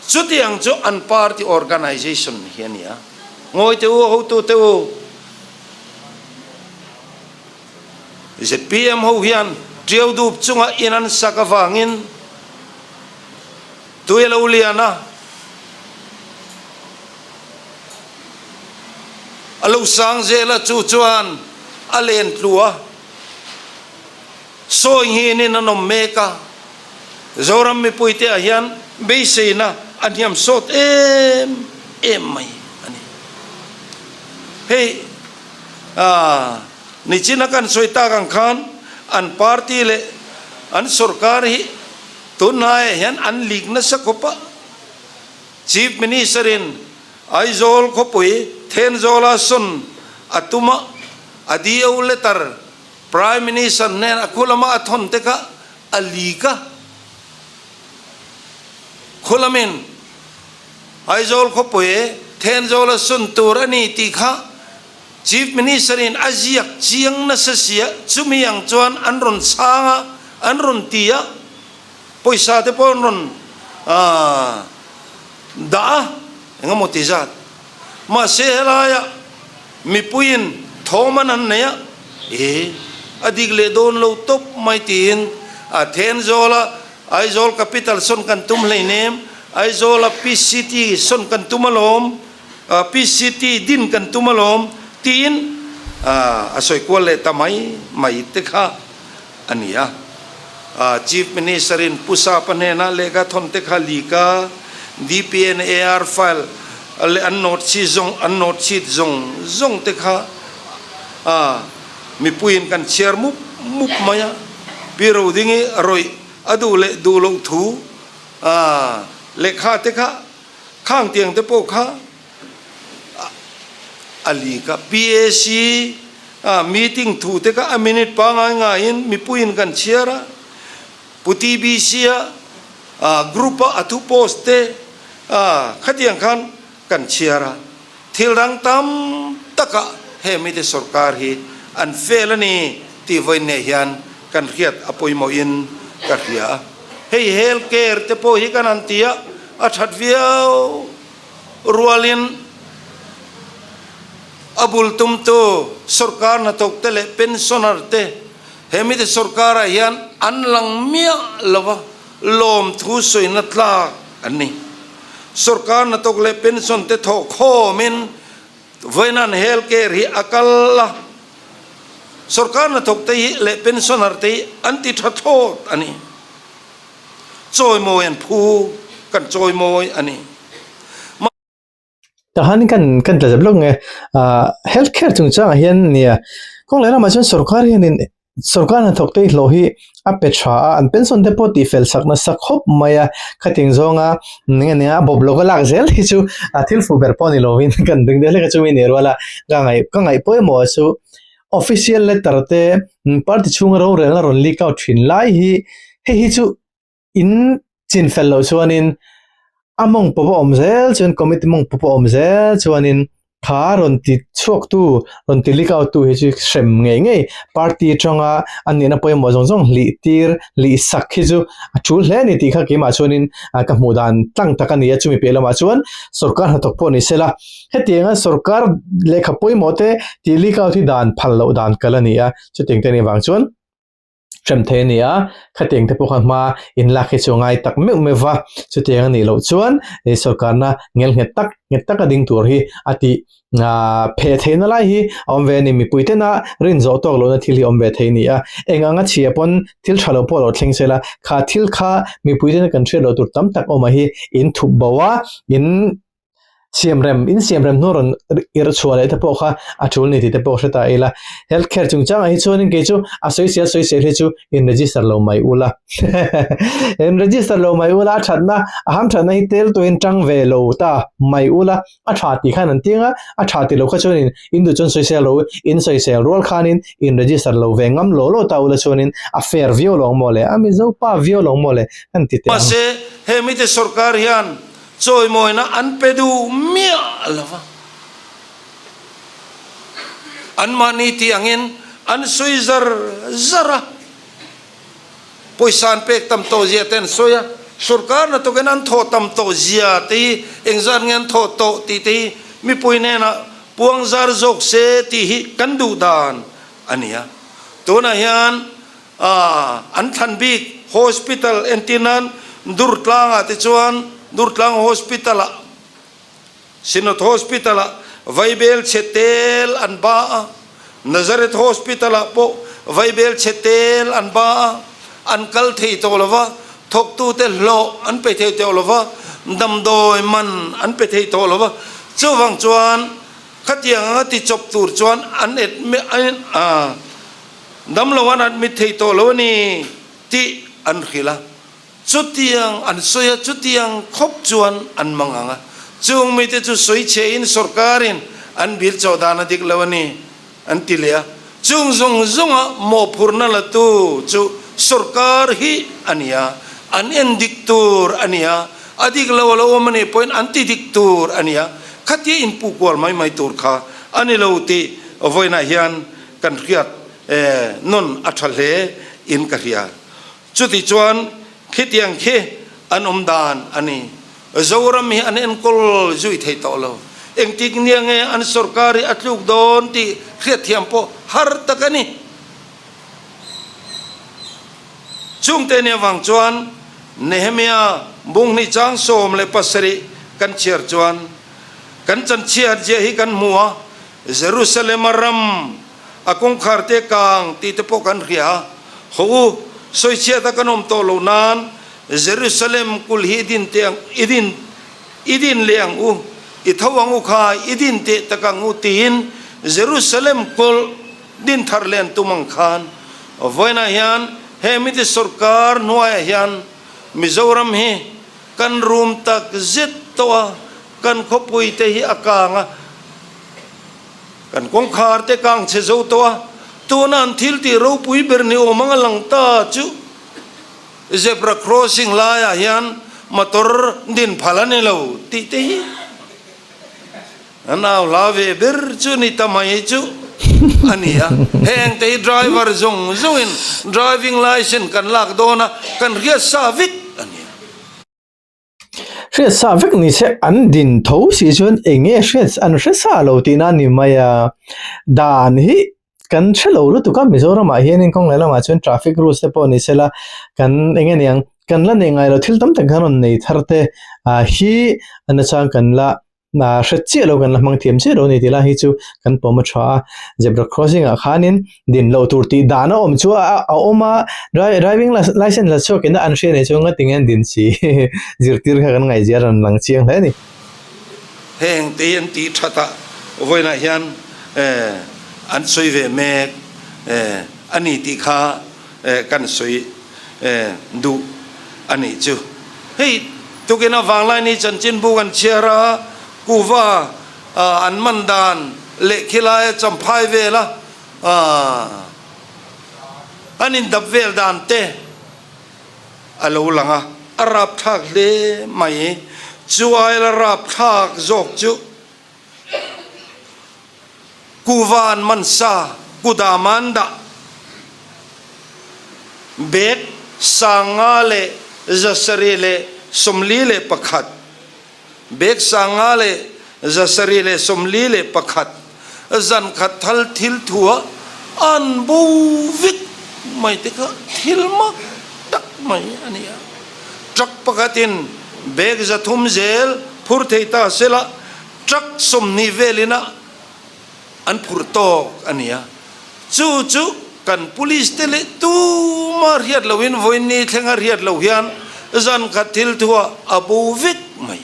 Chutiang chu an party organisation hi a ni a, ngawi teh u, hotute u. Zpm ho hian Tiau dup chunga in an sak avangin tui a lo lian a, a lo sang zel a, chu chuan a len tlu a, sawi nghinin an awm mek a, Zoram mipuite ah hian beiseina a hniam sawt em em mai a ni. Hei Nichina kan sawi tak ang khan an party leh an sorkar hi tunhnaiah hian an leak nasa khawp a. Chief Minister in Aizawl khawpui Thenzawla sawn a tum a, a DO letter Prime Minister hnen a khulama a thawn te kha a leak a. Khulamin Aizawl khawpui Thenzawla sawn tur a ni tih kha Chief Minister in a ziak chiang nasa sia, chumi ang chuan an rawn chhang a, an rawn ti a, pawisa te pawh an rawn dah a, engemaw ti zat. Mahse helaia mipuiin thawm an han nei a, e, a dik leh dawn lo tawp mai tiin a Thenzawl a, Aizawl Capital sawn kan tum hleinem, Aizawl a Peace City sawn kan tum alawm, PCT din kan tum alawm tiin a sawi kual leh ta mai mai te kha a ni a. Chief Minister in Pu Sapa hnenah lehkha thawn te kha leak a, DPNAR file leh an note sheet zawng an note sheet zawng zawng te kha mipuiin kan chhiar mup mup mai a. Pi Rodingi rawih a duh leh duh loh thu lehkha te kha Khang tiang te pawh kha a leak a, PAC meeting thu te kha a minute pangai ngaiin mipuiin kan chhiar a, Pu TBC a group a a thu post te khatiang khan kan chhiar a, thil dang tam takah he mite sorkar hi an fail a ni tih vawiin neh hian kan hriat a pawimawhin ka hria a. Hei health care te pawh hi kan han ti a, A that viau rualin a bul tumtu sorkar hnathawk te leh pensioner te he mite sorkarah hian an lang miah lo va, lawmthu sawina tlak an ni. Sorkar hnathawk leh pension te thawh khawmin vawiin health care hi a kal a, sorkar hnathawk te hi leh pensioner te hi an ti tha thlawt a ni. Chawimawi an phu, kan chawimawi a ni. Tahan kan kan tla zep lawk nge health care chungchangah hian nia kawng leh lamah chuan sorkar hianin sorkar hnathawk te hlawh hi a pe tha a an pension te pawh tihfel sak nasa khawp mai a khating zawnga eng ania a bawp lawka lak zel hi chu a thil fuh ber pawh ni lovin kan ring deuh hlek a chumi nih ruala ka ngaih ka ngaih pawimawh chu Official letter te party chhunga rorelna rawn leak out thin lai hi hei hi chu in chin fel loh chuanin a mawng pawp a awm zel chuan committee mawng pawp a awm zel chuanin kha rawn ti chhuak tu rawn ti leak out tu hi chu hrem ngei ngei party atanga a nihna pawimawh zawng zawng hlih tir hlih sak hi chu a tul hle a ni tih kha keimah chuanin ka hmuh dan tlang tak a ni a chumi piah lamah chuan sorkar hnathawk pawh ni sela. Hetianga sorkar lehkha pawimawh te tih leak out hi dan phal loh dan kal a ni a, chutiang te anih vang chuan hrem thei a ni a, khatiang te pawh kha hma in lak hi chu a ngai tak meuh meuh va, chutiang a nih loh chuan ih sorkarna ngel nghet tak nghet taka ding tur hi a tih ah pheh theihna lai hi a awm ve a ni, mipui tena rin zawh tawk lohna thil hi a awm ve thei a ni a, eng anga chhia pawn thil tha lo pawh a lo thleng se la, kha thil kha mipui tena kan hriat loh tur tam tak awm ah hi in thup bo a, in. Siam rem, in siam rem hnu rawn irh chhuah leh te pawh kha a tul ni tih te pawh hre ta ila. Health care chungchangah hi chuanin kei chu a sawisel sawisel hi chu in register lo mai ula. In register lo mai ula a thatna, a hamthatna hi tel tuin tang ve lo ta mai ula a tha tih khan an tiang a, a tha ti lo kha chuanin in duh chuan sawisel lo in sawisel rual khanin in register lo ve ngam law law ta ula chuanin a fair viau lo ang maw le, a Mizo pa viau lo ang maw le kan ti teh ang. Mahse, he mite sorkar hian Chawimawina an pe duh miah lo va, anmahni tih angin an sawi zar zar a, pawisa an pek tam tawh zia te an sawi a, sorkar hnathawkin an thawh tam tawh zia te hi engzat nge an thawh tawh tih te hi mipui hnenah puang zar zawk se tih hi kan duh dan a ni a, tunah hian A, an thlan bik hospital entir nan Durtlangah te chuan Durtlang Hospital ah Synod Hospital ah Vaibel chhe tel an ba a, Nazareth Hospital ah pawh Vaibel chhe tel an ba a, an kal thei tawh lo va, thawktute hlawh an pe thei tawh lo va, damdawi man an pe thei tawh lo va, chuvang chuan khatiang anga ti chawp tur chuan an a. Damlo an admit thei tawh lo a ni tih an hrilh a, chutiang an sawi a, chutiang khawp chuan an mang ang a, chung mite chu sawi chhe in sorkarin an bil chawh dan a dik lo a ni an ti leh a, chung zawng zawnga mawhphurhna la tu chu sorkar hi a ni a, an en dik tur a ni a, a dik lo a lo awm a nih pawhin an ti dik tur a ni a, khatia inpuh kual mai mai tur kha a ni lo tih vawiinah hian Kan hriat nawn a tha hle in ka hria. Chuti chuan khitiang khi an awm dan a ni. Zoram hi an enkawl zui thei tawh lo. Engtik nia nge an sorkar hi a tluk dawn tih hriatthiam pawh har tak a ni. Chungte nia vang chuan Nehemia bunghnih chang 17 kan chhiar chuan kan chanchhiat zia hi kan hmu a, Jerusalem-a ram a kawngkhar te kang tih te pawh kan hria a, Haw u, sawichhiata kan awm tawh loh nan Jerusalem kul hi i din teh ang, i din, i din leh ang u, i tho ang u kha, i din teh tak ang u tiin Jerusalem kawlh din thar leh an tum ang khan vawiinah hian he mite sorkar hnuaiah hian Mizoram hi kan rum tak zet tawh a, Kan khawpui te hi a kang a, kan kawngkhar te kang chhe zo tawh a, tuna an thil tih ropui ber ni awm anga lang ta chu zebra crossing laiah hian motor din phal a ni lo tih te hi an au hla ve ber chu ni ta mai chu a ni a. Heng te hi driver zawng zawngin driving licence kan lak dawn a, kan hriat sa vek a ni a. Hriat sa vek ni se an din tho si chuan eng nge hriat an hre sa lo tihna a ni mai a, dan hi kan hre lo lutuk a Mizoramah hianin kawng leh lamah chuan traffic rules te pawh ni sela kan eng nge niang kan la nei ngai lo thil tam tak kan rawn nei thar te ah hi a nachang kan la Hre chiah lo kan la hmang thiam chiah lo a ni tih lai hi chu kan pawm a tha a, zebra crossing ah khanin din loh tur tih dan a awm chu a awm a, driving licence la chhuak in an hria nei chu nga tinge an din si zirtir kha kan ngaihzia a rawn lang chiang hle a ni. Heng te hi an tih that a, vawiinah hian an sawi ve mek a ni tih kha kan sawi duh a nih chu. Hei tukin a vanglai ni chanchinbu kan chhiar a, kuhva an man dan leh khilaia champhai vela an indap vel dan te a lo lang a, a rapthlak hle mai. Chu aila rapthlak zawk chu Kuhva an man sa, kudam an dah. Bag 541, Bag 541 zan khat thal thil thu ah an bo vek. mai te kha thil mak tak mai a ni a. Truck pakhatin bag 300 zel phur thei ta sela truck 20 velina an phur tawk a ni a. Chu chu kan police te leh tuma hriat lohin vawiin thlenga hriat loh hian zan khat thil thuah a bo vek mai.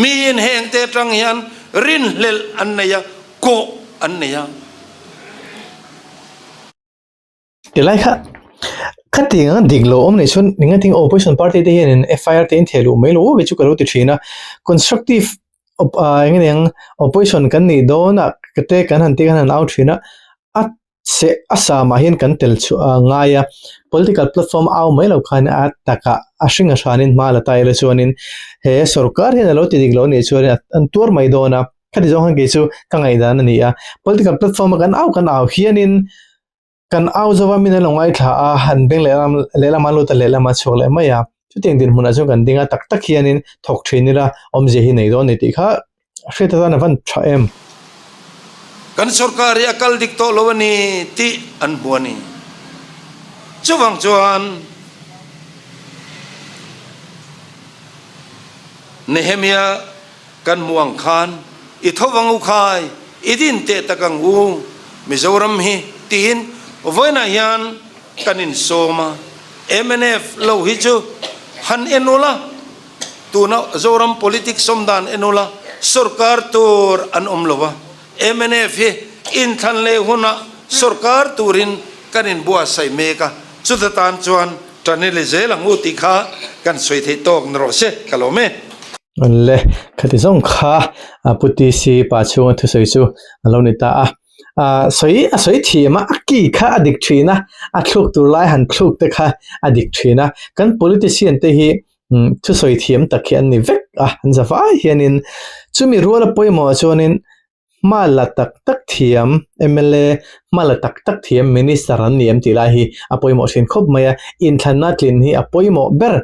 Miin heng te atang hian rinhlelh an nei a, kawh an nei a. Tilai kha khatiang anga dik lo awm nei chuan engati nge opposition party te hianin FIR te in theh luh mai lo aw chu ka lo ti thin a, constructive eng nge niang opposition kan nih dawn a te kan han tih kan han au thin a, a se a samah hian kan tel chhuah a ngai a, political platform au mai lo khan a takah a hring a hranin hma la ta ila chuanin he sorkar hian a lo ti dik lo anih chuan an tuar mai dawn a, khati zawng khan kei chu ka ngaihdan a ni a, political platform a kan au kan au hianin kan au zova min an lo ngaithla a, an beng lehlam lehlam a lut a lehlam a chhuak leh mai a, chutiang dinhmunah chuan kan ding a tak tak hianin thawk thin ila awmzia hi nei dawn a ni tih kha Hriat atan a van tha em? Kan sorkar hi a kal dik tawh lo a ni tih an hmu a ni. Chuvang chuan Nehemia kan hmuh ang khan i tho vang u khai, i din teh tak ang u Mizoram hi tiin vawiinah hian kan insawm a. Mnf lo hi chu han en ula. Tuna Zoram politics sawm dan en ula, sorkar tur an awm lo a, mnf hi inthlan leh hunah sorkar turin kan inbuatsaih mek a, chuta tan chuan tan i le zel ang u tih kha kan sawi theih tawk ni rawh se, ka lawm e. Le, khati zawng kha Pu TC pa chhunga thusawi chu a lo ni ta a. Sawi a sawi thiam a, a ki kha a dik thin a, a thluk tur lai han thluk te kha a dik thin a. Kan politician te hi thusawi thiam tak hi an ni vek a, an za vai hianin chumi ruala pawimawh ah chuanin hma la tak tak thiam mla hma la tak tak thiam minister an ni em tih lai hi a pawimawh thin khawp mai a, inthlanna tlin hi a pawimawh ber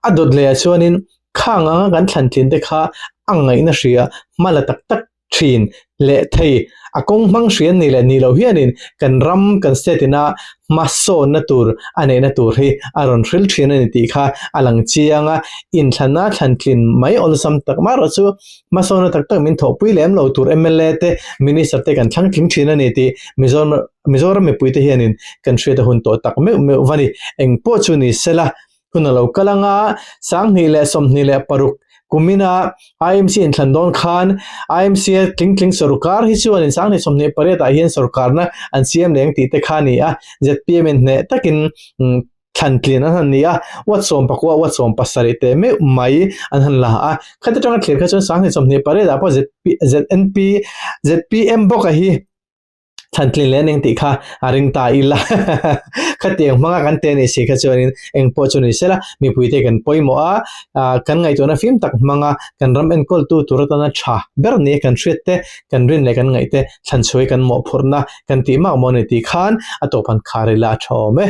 a dawt leh ah chuanin khang anga kan thlan tlin te kha a ngaihna hria hma la tak tak thin leh thei. A kawng hmang hrian ni leh ni lo hianin kan ram, kan state ina hmasawnna tur a neihna tur hi a rawn hril thin a ni tih kha a lang chiang a. Inthlana thlantlin mai awlsam tak mah erawh chu hmasawnna tak tak min thawhpui lem lo tur mla te, minister te kan thlang tling thin a ni tih Mizoram mipuite hianin kan hriat a hun tawh tak meuh meuh va ni. Engpawh chu ni sela Hun a lo kal anga, 2026 kumina IMC inthlan dawn khan IMC a tling tling sorkar hi chuan in 2028 ah hian sorkarna an siam leng tih te kha a ni a, zpm in hneh takin thlan tlin an han ni a, watt 19 watt 17 teh meuh mai an han la a, khati atanga thlir kha chuan 2028 ah pawh ZNP zpm bawk a hi. Thlantlin leh eng tih kha a ring ta ila khatiang hmanga kan te ni si kha chuanin eng pawh chu ni sela mipuite kan pawimawh a, kan ngaihtuahna fim tak hmanga kan ram enkawltu tur atana tha ber ni kan hriat te, kan rin leh kan ngaih te thlanchhuai kan mawhphurhna kan tih mak maw ni tih khan a tawp han khar ila a tha awm e.